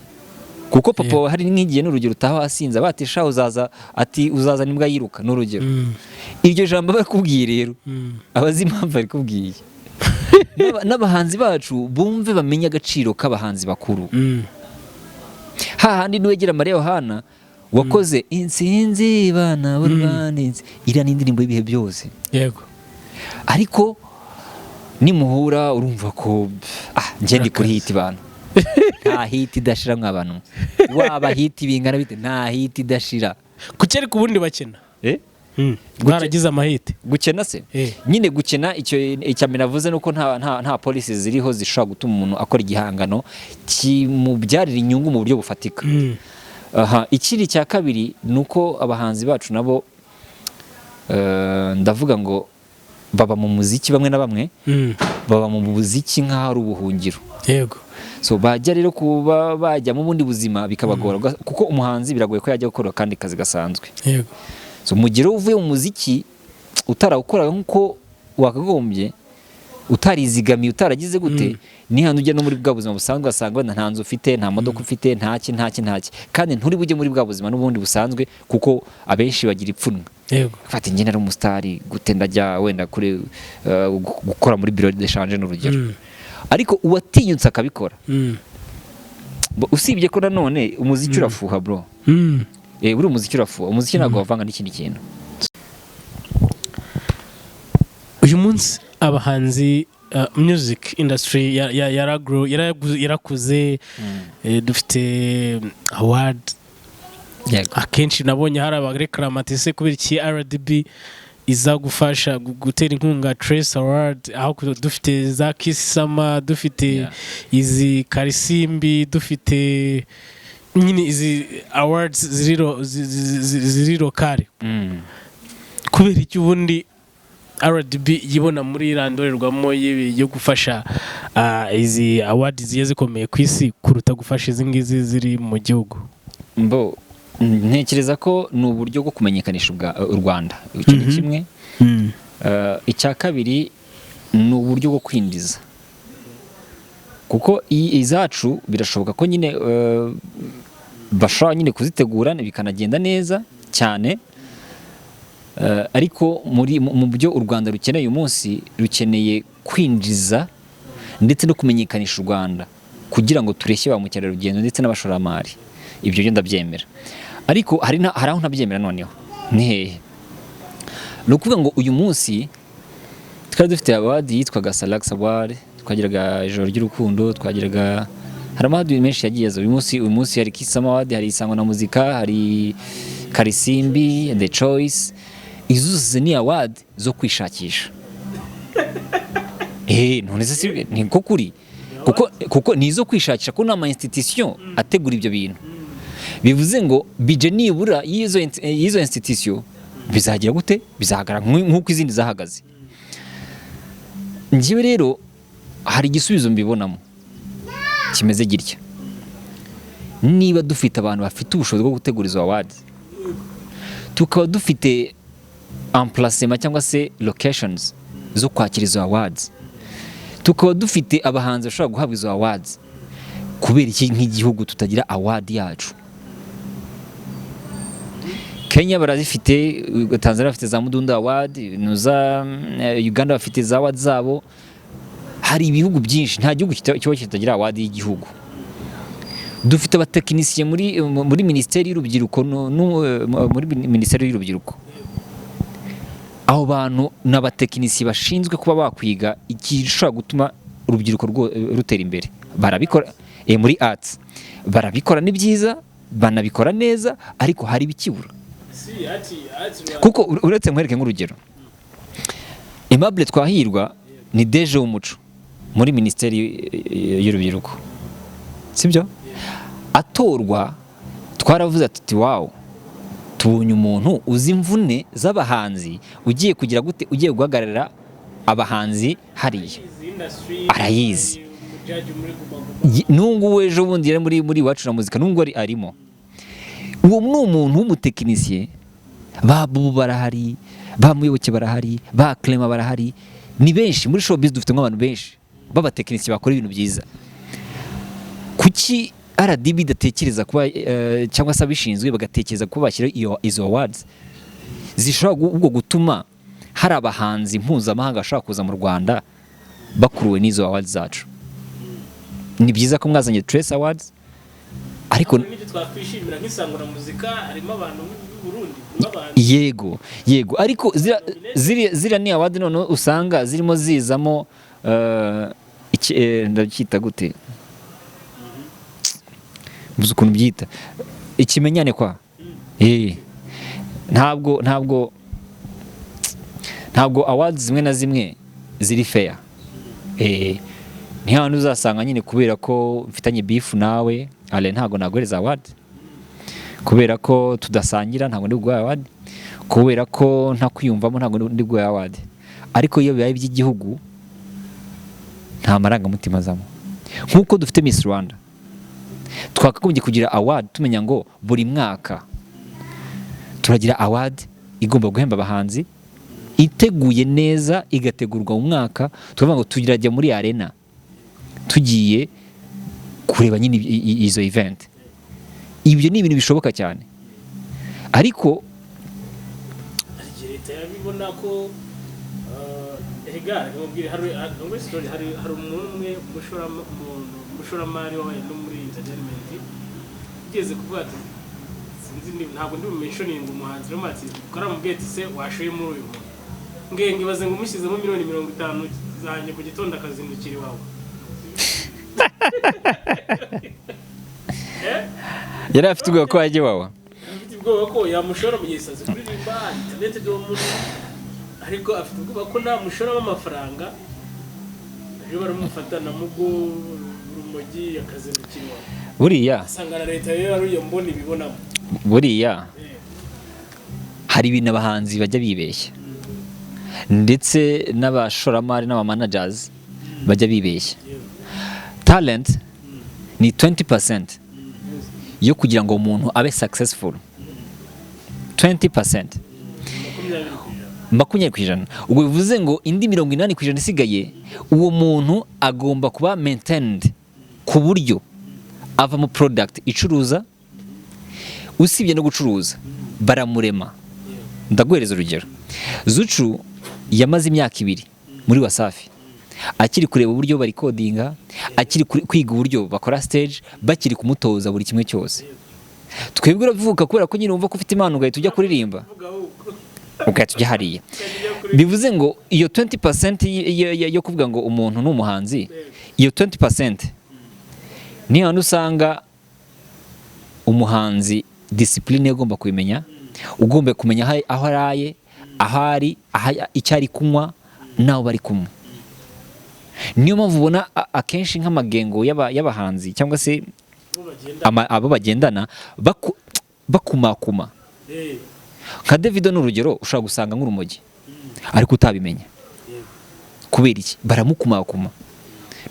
Kuko papa wawe hari nk'igihe, n'urugero, utaha wasinze, batisha uzaza, ati uzaza n'imbwa yiruka, n'urugero. Iryo jambo bakubwiye rero, abazi impamvu arikubwiye. N'abahanzi bacu bumve, bamenye agaciro k'abahanzi bakuru. Hahandi niwegera Mariya Yohana wakoze "Insinzi bana b'u Rwanda", iriya ni indirimbo y'ibihe byose. Ariko nimuhura urumva ko njye ndi kuri hit bana, nta hit idashira mw'abantu, waba hit bingana bite, nta hit idashira. Kuki ariko ubundi bakina? Eh? Baragize amahit. Gukena se? Eh. Nyine gukena, icyo icya mbere navuze nuko nta policies ziriho zishobora gutuma umuntu akora igihangano kimubyarira inyungu mu buryo bufatika. Aha, ikindi cya kabiri ni uko abahanzi bacu nabo, ndavuga ngo baba mu muziki, bamwe na bamwe baba mu muziki nk'aho ari ubuhungiro. So bajya rero kuba bajya mu bundi buzima bikabagora, kuko umuhanzi biragoye ko yajya gukora akandi kazi gasanzwe. So mu gihe rero uvuye mu muziki utarawukoraga nk'uko wakagombye, utarizigamiye, utaragize gute, ni hano ujya no muri bwa buzima busanzwe ugasanga wenda nta nzu ufite, nta modoka ufite, ntaki, ntaki, ntaki, kandi nturi bujye muri bwa buzima n'ubundi busanzwe, kuko abenshi bagira ipfunwe. Fata njye nari umusitari gute, ndajya wenda kuri gukora muri bureau de change, n'urugero. Ariko uwatinyutse akabikora, usibye ko nanone umuziki urafuha, bro. Buri umuziki urafuha, umuziki ntabwo wavanga n'ikindi kintu. Uyu munsi abahanzi, music industry yarakuze, dufite award. Akenshi nabonye hari abarekarama ati: "Se kubera iki RDB iza gufasha gutera inkunga Trace Award, aho dufite za Kiss Summer, dufite izi Karisimbi, dufite nyine izi awards ziri local?" Kubera iki ubundi RDB yibona muri iriya ndorerwamo yo gufasha izi award zigiye zikomeye ku isi kuruta gufasha izi ngizi ziri mu gihugu? Mbo ntekereza ko ni uburyo bwo kumenyekanisha u Rwanda, icyo ni kimwe. Icya kabiri ni uburyo bwo kwinjiza, kuko izacu birashoboka ko nyine bashobora nyine kuzitegura bikanagenda neza cyane. Ariko muri mu byo u Rwanda rukeneye uyu munsi, rukeneye kwinjiza ndetse no kumenyekanisha u Rwanda kugira ngo tureshye ba mukerarugendo ndetse n'abashoramari. Ibyo byo ndabyemera, ariko hari aho ntabyemera. Noneho ni hehe? Ni ukuvuga ngo uyu munsi twari dufite award yitwaga Salax Award, twagiraga Ijoro ry'Urukundo, twagiraga, hari ama award menshi yagiye aza. Uyu munsi hari Kiss Summer Award, hari Isango na Muzika, hari Karisimbi, The Choice. Izo zose ni award zo kwishakisha. None se si ni ko kuri? Kuko ni izo kwishakisha, ko ni ama institution ategura ibyo bintu, bivuze ngo budget nibura y'izo institution bizagira gute? Bizahagarara nk'uko izindi zahagaze. Njyewe rero hari igisubizo mbibonamo kimeze gitya: niba dufite abantu bafite ubushobozi bwo gutegura izo awards, tukaba dufite emplacement cyangwa se locations zo kwakira izo awards, tukaba dufite abahanzi bashobora guhabwa izo awards, kubera iki nk'igihugu tutagira award yacu? Kenya barazifite, Tanzania bafite za Mdundo Award, nuza Uganda bafite za award zabo. Hari ibihugu byinshi, nta gihugu kiba kitagira award y'igihugu. Dufite abatekinisiye muri minisiteri y'urubyiruko, muri minisiteri y'urubyiruko. Abo bantu ni abatekinisiye bashinzwe kuba bakwiga igishobora gutuma urubyiruko rutera imbere. Barabikora muri arts, barabikora, ni byiza, banabikora neza, ariko hari ibikibura. Kuko uretse nkwereke nk'urugero, Aimable Twahirwa ni DG w'umuco muri minisiteri y'urubyiruko, sibyo? Atorwa twaravuze tuti: "Wow, tubonye umuntu uzi imvune z'abahanzi, ugiye kugira gute, ugiye guhagararira abahanzi hariya, arayizi." N'ubu ejo bundi yari muri Iwacu na Muzika, n'ubwo arimo. Uwo ni umuntu w'umutekinisiye. Ba Bubu barahari, ba Muyoboke barahari, ba Clement barahari, ni benshi. Muri showbiz dufite nk'abantu benshi b'abatekinisiye bakora ibintu byiza. Kuki RDB idatekereza kuba, cyangwa se abishinzwe bagatekereza kuba bashyira izo awards zishobora ubwo gutuma hari abahanzi mpuzamahanga bashobora kuza mu Rwanda bakuruwe n'izo awards zacu. Ni byiza ko mwazanye Trace Awards, ariko N'ibyo twakwishimira nk'Isango na Muzika, harimo abantu b'u Burundi n'abahanzi. Yego, ariko ziriya ni award noneho usanga zirimo zizamo, ndabyita gute, mbuze ukuntu byita, ikimenyane kwa ntabwo awards zimwe na zimwe ziri fair. Ni hano uzasanga nyine kubera ko mfitanye beef nawe ale, ntabwo naguhereza award, kubera ko tudasangira ntabwo ndi buguhe award, kubera ko ntakwiyumvamo ntabwo ndi buguhe award. Ariko iyo bibaye iby'igihugu nta marangamutima azamo. Nk'uko dufite Miss Rwanda, twakagombye kugira award tumenya ngo buri mwaka turagira award igomba guhemba abahanzi, iteguye neza, igategurwa mu mwaka, tukavuga ngo turajya muri arena tugiye kureba nyine izo event. Ibyo ni ibintu bishoboka cyane, ariko Hari igihe leta yabibona ko, erega reka nkubwire, hari muri story, hari umuntu umwe, umushoramari wabaye no muri entertainment, ugeze kuvuga ati sinzi ntabwo ndi bumentioninga umuhanzi rero, ati karamubwiye ati: "Se washoye muri uyu muntu?" Nge ngibaze ngo umushyizemo miliyoni 50 zanjye ku gitondo akazindukira iwawe. Yari afite ubwoba ko yajya iwawa. Afite ubwoba ko yamushora mu gihe azi kuririmba internet uwo muntu, ariko afite ubwoba ko namushoramo amafaranga ejo baramufata na mugo rumogi akazindukira iwawe. Buriya Asanga na leta rero ari iyo mbona ibibonamo. Buriya hari ibintu abahanzi bajya bibeshya, ndetse n'abashoramari n'abamanagers bajya bibeshya. Talent ni 20% yo kugira ngo umuntu abe successful, 20%. 20%. 20%. Ubwo bivuze ngo indi 80% isigaye, uwo muntu agomba kuba maintained ku buryo ava mu product icuruza. Usibye no gucuruza, baramurema. Ndaguhereza urugero: Zuchu yamaze imyaka 2 muri Wasafi akiri kureba uburyo barecordinga, akiri kwiga uburyo bakora stage, bakiri kumutoza buri kimwe cyose. Twebwe uravuka kubera ko nyine wumva ko ufite impano, ugahita ujya kuririmba, Vuga ahubwo. ugahita ujya hariya. Ukajya ujya kuri Bivuze ngo iyo 20% yo kuvuga ngo umuntu ni umuhanzi, iyo 20% ni hano usanga umuhanzi discipline ye agomba kubimenya, ugomba kumenya aho araye, aho ari, icyo ari kunywa n'aho bari kumwe. Niyo mpamvu ubona akenshi nk'amagengo y'abahanzi cyangwa se Bo bagenda. Abo bagendana bakumakuma. Nka Davido ni urugero, ushobora gusanga nk'urumogi ariko utabimenya. Kubera iki? Baramukumakuma.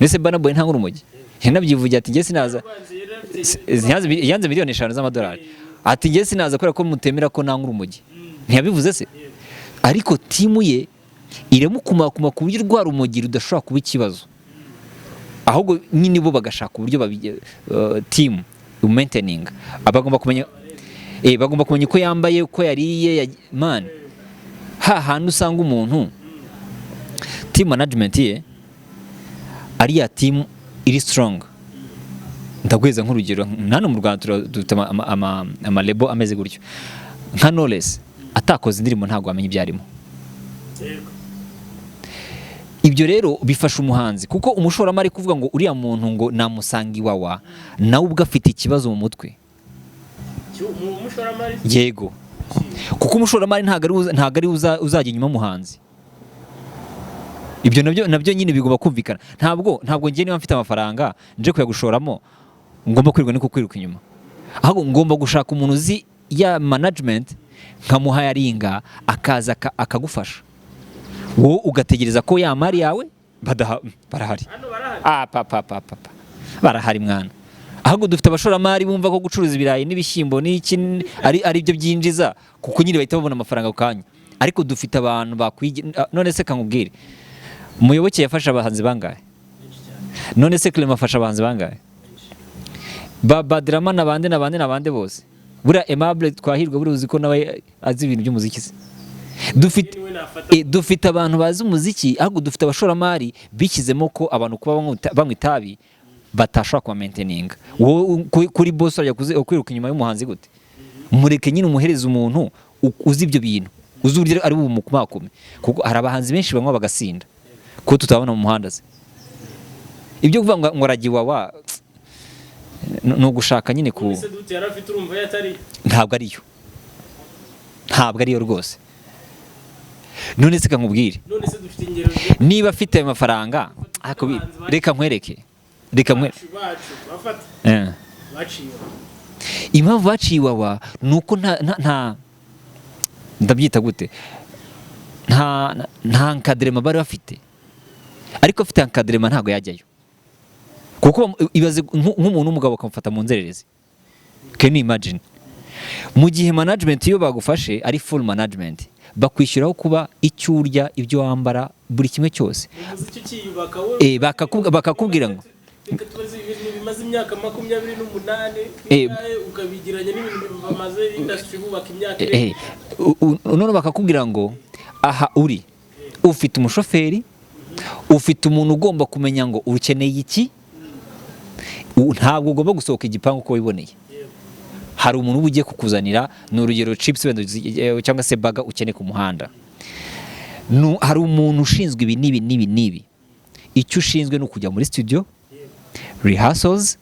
Mbese Burna Boy nta nk'urumogi, yanabyivugiye ati: "Njye sinaza." Abanzi yari afite. Yanze miliyoni 5 z'amadolari, ati: "Njye sinaza kubera ko mutemera ko nanga urumogi." Ntiyabivuze se? Ariko team ye iramukumakuma ku buryo rwa rumogi rudashobora kuba ikibazo, ahubwo nyine bo bagashaka uburyo team maintaining, bagomba kumenya, bagomba kumenya uko yambaye, uko yariye, man, ha hantu usanga umuntu team management ye ari ya team iri strong. Ndaguheza nk'urugero, hano mu Rwanda dufite amalabel ameze gutyo. Nka Knowless atakoze indirimbo ntabwo wamenya ibyo arimo. Ibyo rero bifasha umuhanzi, kuko umushoramari kuvuga ngo uriya muntu ngo namusanga iwawa, nawe ubwo afite ikibazo mu mutwe. Umushoramari? Yego, kuko umushoramari ntabwo ari uzajya inyuma y'umuhanzi. Ibyo nabyo nyine bigomba kumvikana. Ntabwo njye niba mfite amafaranga nje kuyagushoramo ngomba kwirirwa niko kwiruka inyuma, ahubwo ngomba gushaka umuntu uzi ya management, nkamuha yaringa, akaza akagufasha, wowe ugategereza ko ya mari yawe barahari. Hano barahari. Ah, pa pa pa pa, barahari mwana. Ahubwo dufite abashoramari bumva ko gucuruza ibirayi n'ibishyimbo n'iki ari byo byinjiza, kuko nyine bahita babona amafaranga ako kanya. Ariko dufite abantu bakwigira. None se kankubwire, Muyoboke yafashe abahanzi bangahe? Benshi cyane. None se Clement afasha abahanzi bangahe? Benshi. Ba Badrama n'abandi n'abandi n'abandi bose. Buriya Aimable Twahirwa, buriya uzi ko nawe azi ibintu by'umuziki se? Dufite Niwe nafata. Dufite abantu bazi umuziki, ahubwo dufite abashoramari bishyizemo ko abantu kuba banywa itabi batashobora kuba maintaininga. Wowe kuri boss urajya kwiruka inyuma y'umuhanzi gute? Mureke nyine, umuhereza umuntu uzi ibyo bintu, uzi uburyo ari bumukumakome, kuko hari abahanzi benshi banywa bagasinda ko tutabona mu muhanda se. Ibyo kuvuga ngo aragiye Iwawa ni ugushaka nyine ku Ese dute yari afite, urumva yatari Ntabwo ariyo, ntabwo ariyo rwose. None se nkubwire, None se dufite ingero niba afite ayo mafaranga, ariko reka nkwereke, reka nkwereke. Bacu bafata baciye. Impamvu baciye Iwawa ni uko nta, ndabyita gute, nta encadrement bari bafite. Ariko afite encadrement ntabwo yajyayo, kuko ibaze nk'umuntu w'umugabo bakamufata mu nzererezi. Can you imagine? Mu gihe management iyo bagufashe ari full management, bakwishyuraho kuba, icyo urya, ibyo wambara, buri kimwe cyose. Umuziki ukiyubaka wowe. Bakakubwira ngo Reka tubaze ibintu bimaze imyaka 28 bingahe, ukabigiranya n'ibintu bamaze industry bubaka imyaka None bakakubwira ngo aha uri ufite umushoferi, ufite umuntu ugomba kumenya ngo ukeneye iki, ntabwo ugomba gusohoka igipangu uko wiboneye. Hari umuntu uba ugiye kukuzanira, ni urugero, chips wenda cyangwa se burger ukeneye ku muhanda. Hari umuntu ushinzwe ibi n'ibi n'ibi n'ibi. Icyo ushinzwe ni ukujya muri studio rehearsals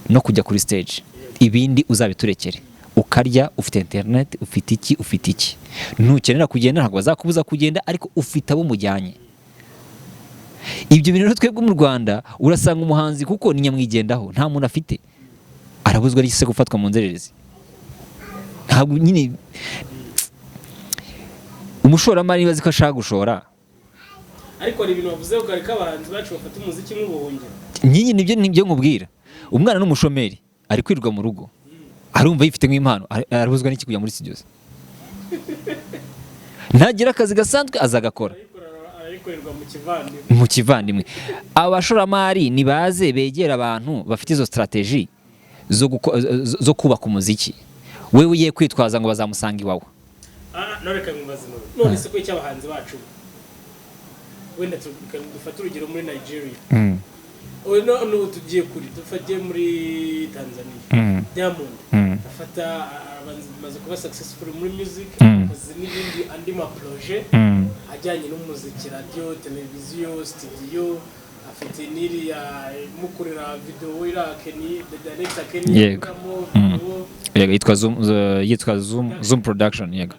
no kujya kuri stage, ibindi uzabiturekere. Ukarya, ufite internet, ufite iki, ufite iki. Nukenera kugenda ntabwo bazakubuza kugenda, ariko ufite abo mujyanye. Ibyo bintu rero twebwe mu Rwanda urasanga umuhanzi, kuko ni nyamwigendaho, nta muntu afite, arabuzwa n'iki se gufatwa mu nzererezi? Ntabwo nyine umushoramari niba azi ko ashaka gushora. Ariko hari ibintu bavuze ko kare abahanzi bacu bafata umuziki nk'ubuhungiro. Nyine nibyo nkubwira. Umwana n'umushomeri ari kwirirwa mu rugo, arumva yifite nk'impano, arabuzwa n'iki kujya muri studio? Ntagira akazi gasanzwe azagakora. Arayikorerwa mu kivandimwe. Mu kivandimwe. Abashoramari nibaze begera abantu bafite izo strategy zo kubaka umuziki. Wewe ugiye kwitwaza ngo bazamusanga iwawe. Ah, none reka nkubaze, none se ko icyo abahanzi bacu, wenda dufate urugero muri Nigeria. Oya, no, tugiye kuri, dufate muri Tanzania. Diamond afata, amaze kuba successful muri music, akoze n'ibindi, andi ma projet ajyanye n'umuziki, radio, televiziyo, studio, afite n'iriya imukorera video, iriya Kenny, the director Kenny, akoramo video. Yego, yitwa Zoom Production, yego.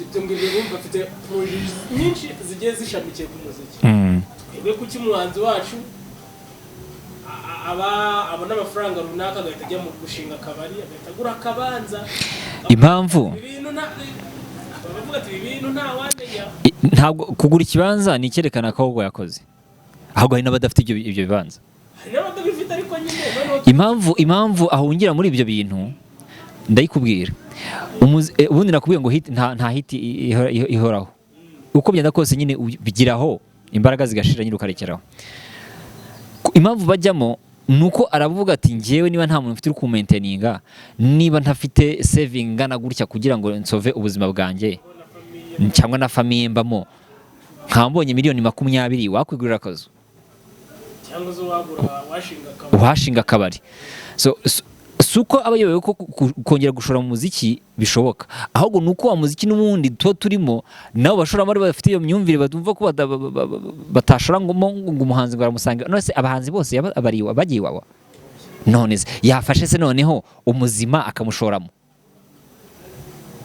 Ibyo ngibyo urumva afite projet nyinshi zigiye zishamikiye ku muziki. Twebwe kuki umuhanzi wacu aba abona amafaranga runaka agahita ajya mu gushinga akabari, agahita agura akabanza? Impamvu Ibintu nta, bavuga ati ibi bintu nta wamenya. Ntabwo kugura ikibanza ni icyerekana ko ahubwo yakoze, ahubwo hari n'abadafite ibyo bibanza. Hari n'abatabifite, ariko nyine noneho Impamvu ahungira muri ibyo bintu ndayikubwira. Ubundi nakubwiye ngo hit, nta hit ihoraho. Uko byenda kose nyine bigiraho imbaraga zigashira, nyine ukarekeraho. Impamvu bajyamo ni uko aravuga ati njyewe niba nta muntu mfite uri kumaintaininga, niba ntafite saving ingana gutya kugira ngo nsove ubuzima bwanjye cyangwa na famille mbamo, nkaba mbonye miliyoni 20, wakwigurira akazu? Cyangwa se wagura, washinga akabari. Uhashinga akabari. So si uko aba ayobewe ko kongera gushora mu muziki bishoboka, ahubwo ni uko wa muziki n'ubundi tuba turimo nabo bashoramari bafite iyo myumvire, batumva ko batashora ngo umuhanzi ngo baramusanga. None se abahanzi bose bagiye Iwawa? None se yafashe se noneho umuzima akamushoramo?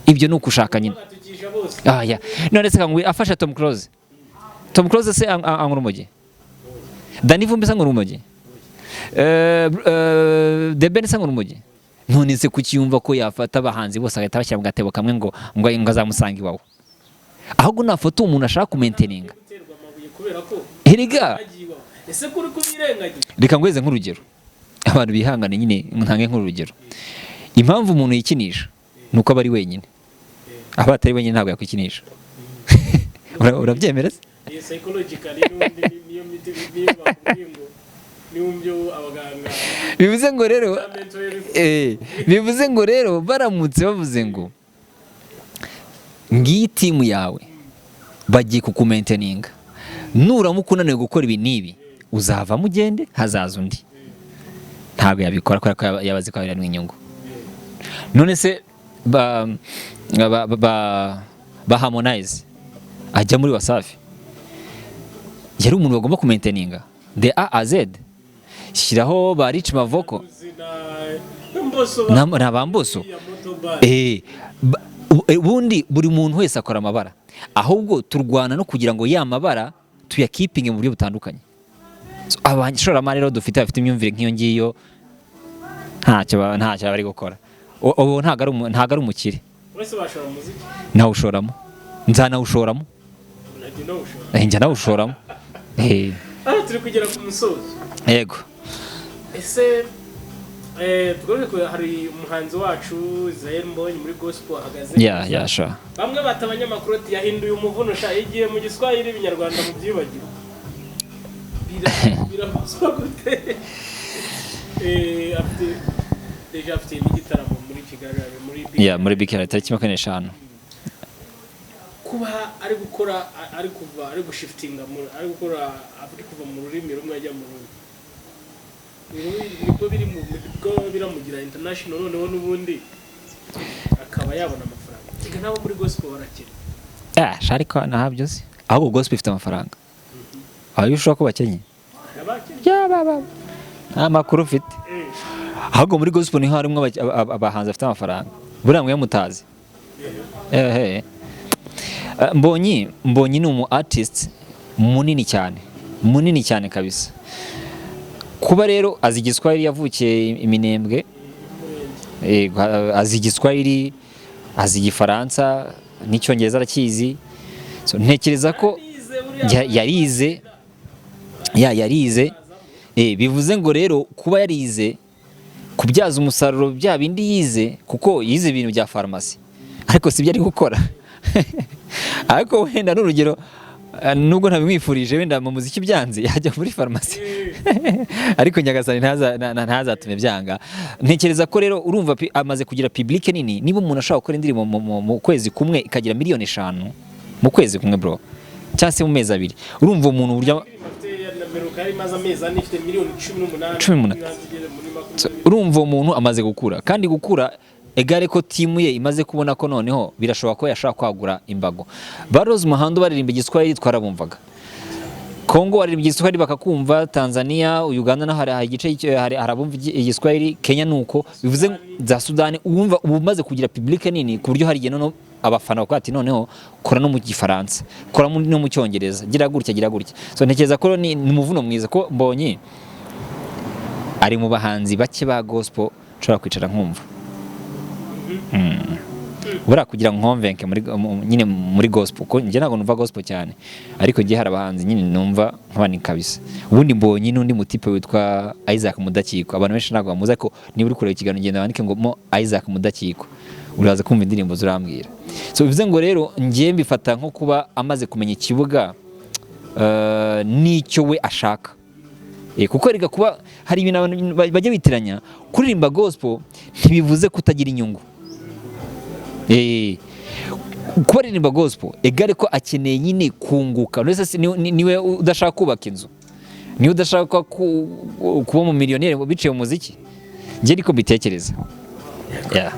Ibyo ni ukushaka nyine. Bagatukisha bose. Ah, ya. None se kangwi afasha Tom Close, Tom Close se anywa urumogi? Danny Vumbi se anywa urumogi? The Ben se anywa urumogi? None se kuki yumva ko yafata abahanzi bose agahita bashyira mu gatebo kamwe ngo azamusanga iwawe? Ahubwo nafata umuntu ashaka kumaintaininga. Guterwa amabuye kubera ko Erega bagiye iwawe, ese kuri kubirengagiza? Reka nguheze nk'urugero, abantu bihangane nyine ntange nk'urugero. Impamvu umuntu yikinisha ni uko aba ari wenyine. Aba atari wenyine ntabwo yakwikinisha. Urabyemera se? Iyo psychologically n'ubundi niyo miti, niyo bakubwiye ngo Niwumvyo abaganga Bivuze ngo rero za mental health. Bivuze ngo rero baramutse bavuze ngo ngiyi team yawe, bagiye kukumaintaininga, nuramuka unaniwe gukora ibi n'ibi uzavamo ugende, hazaza undi. Ntabwo yabikora kubera ko yaba azi ko abiramo inyungu. None se ba Harmonize ajya muri Wasafi, yari umuntu bagomba kumaintaininga de A à Z? Shyiraho ba Rich Mavoko na Mbosso na ba Mbosso. Ya motorbike. Ubundi buri muntu wese akora amabara, ahubwo turwana no kugira ngo ya mabara tuyakeepinge mu buryo butandukanye. So, abashoramari rero dufite bafite imyumvire nk'iyo ngiyo ntacyo bari gukora. Ubu ntabwo ari umukire. Wese bashora mu muziki. Nawushoramo, nzanawushoramo. Unajya unawushora. Njya nawushoramo. Hano turi kugera ku musozo. Yego. Ese tugaruke hari umuhanzi wacu Israel Mbonyi muri gospel ahagaze. Yeah, sure. Bamwe bata abanyamakuru ati yahinduye umuvuno sha, yagiye mu Giswahili, Ibinyarwanda mu byibagirwa. Biravuzwa gute? Afite déjà, afite n'igitaramo muri Kigali, ari muri Big Yeah, muri BK tariki 25. Kuba ari gukora, ari kuva, ari gushiftinga, ari gukora, ari kuva mu rurimi rumwe ajya mu rundi, nibwo biri mu nibwo biramugira international, noneho n'ubundi akaba yabona amafaranga. Reka nabo muri gospel barakira. Ah, sha, ariko ntabyo uzi. Ahubwo gospel ifite amafaranga. Aho ushobora ko bakennye. Abakira. Ya, ba, nta makuru ufite. Ahubwo muri gospel niho harimo abahanzi bafite amafaranga. Buriya mwe mutazi. Ehe. Mbonyi ni umu artist munini cyane. Munini cyane kabisa. Kuba rero azi Igiswahili, yavukiye i Minembwe. Yego, azi Igiswahili, azi Igifaransa n'Icyongereza arakizi. So, ntekereza ko Yarize buriya. Yarize, yarize. Bivuze ngo rero kuba yarize, kubyaza umusaruro bya bindi yize, kuko yize ibintu bya farumasi ariko sibyo ari gukora. Ariko wenda n'urugero, nubwo ntabimwifurije, wenda mu muziki byanze yajya muri farumasi, ariko Nyagasani ntazatume byanga. Ntekereza ko rero urumva amaze kugira public nini. Niba umuntu ashobora gukora indirimbo mu kwezi kumwe ikagira miliyoni 5 mu kwezi kumwe, bro, cyangwa se mu mezi 2, urumva umuntu uburyo Indirimbo afite ya Meruka yari imaze amezi 4 ifite miliyoni 18. 18. Zigeze muri So, 20. urumva umuntu amaze gukura, kandi gukura egare ko team ye imaze kubona ko noneho birashoboka ko yashobora kwagura imbago. Ba Rose Muhando baririmba Igiswahili twarabumvaga, Kongo baririmba Igiswahili bakakumva, Tanzania, Uganda naho hari igice hari abumva Igiswahili, Kenya nuko bivuze za Sudani. Uwumva uba umaze kugira public nini ku buryo hari igihe noneho abafana bakuba ati noneho kora no mu Gifaransa, kora no mu Cyongereza, gira gutya, gira gutya. So ntekereza ko ni umuvuno mwiza ko Mbonyi ari mu bahanzi bake ba gospel nshobora kwicara nkumva. Buriya kugira ngo nkonvenke muri nyine muri gospel, kuko njye ntabwo numva gospel cyane, ariko njye hari abahanzi nyine numva nkaba kabisa. Ubundi Mbonyi n'undi mutipe witwa Isaac Mudakikwa, abantu benshi ntabwo bamuzi, ariko niba uri kureba ikiganiro ngenda wandike ngo mo Isaac Mudakikwa, uraza kumva indirimbo zurambwira. So bivuze ngo rero njye mbifata nko kuba amaze kumenya ikibuga n'icyo we ashaka. Kuko rega kuba hari ibintu abantu bajya bitiranya, kuririmba gospel ntibivuze kutagira inyungu. Kuba aririmba gospel egare ko akeneye nyine kunguka. None se niwe udashaka kubaka inzu, niwe udashaka kuba mu miliyoneri biciye mu muziki? Njye niko mbitekereza. Yeah.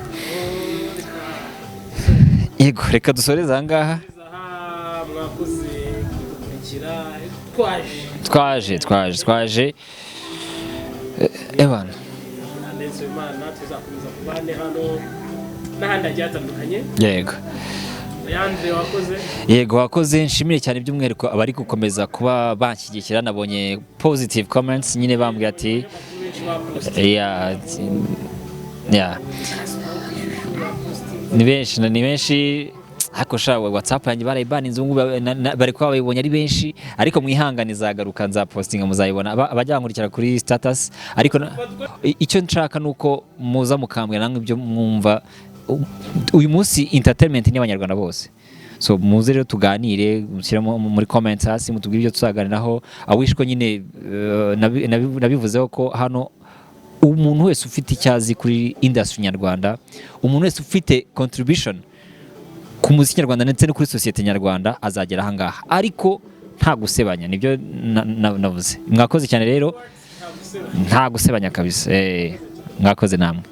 Yego, reka dusoreze aha ngaha. Aha mwakoze kudukurikira, twaje. Twaje, twaje, twaje. Ebana. Ndetse Imana tuzakomeza kubane hano n'ahandi hagiye hatandukanye. Yego. Yandre, wakoze. Yego, wakoze. Nshimire cyane by'umwihariko abari gukomeza kuba banshyigikira. Nabonye positive comments nyine bambwira ati Benshi bapostinze. Yeah. Ni benshi, ni benshi, ariko sha WhatsApp yanjye barayibaninze ubu ngubu, bari kuba bayibonye ari benshi, ariko mwihangane izagaruka, nzapostinga muzayibona. Abajya bankurikira kuri status. Ariko icyo nshaka ni uko muza mukambwira namwe ibyo mwumva. Uyu munsi entertainment ni abanyarwanda bose. So muze rero tuganire, mushyiramo muri comments hasi, mutubwire ibyo tuzaganiraho. I wish ko nyine nabivuzeho ko hano umuntu wese ufite icyo azi kuri industry nyarwanda, umuntu wese ufite contribution ku muziki nyarwanda ndetse no kuri sosiyete nyarwanda azagera ahangaha, ariko nta gusebanya. Nibyo navuze. Mwakoze cyane rero, nta gusebanya kabisa. Mwakoze namwe.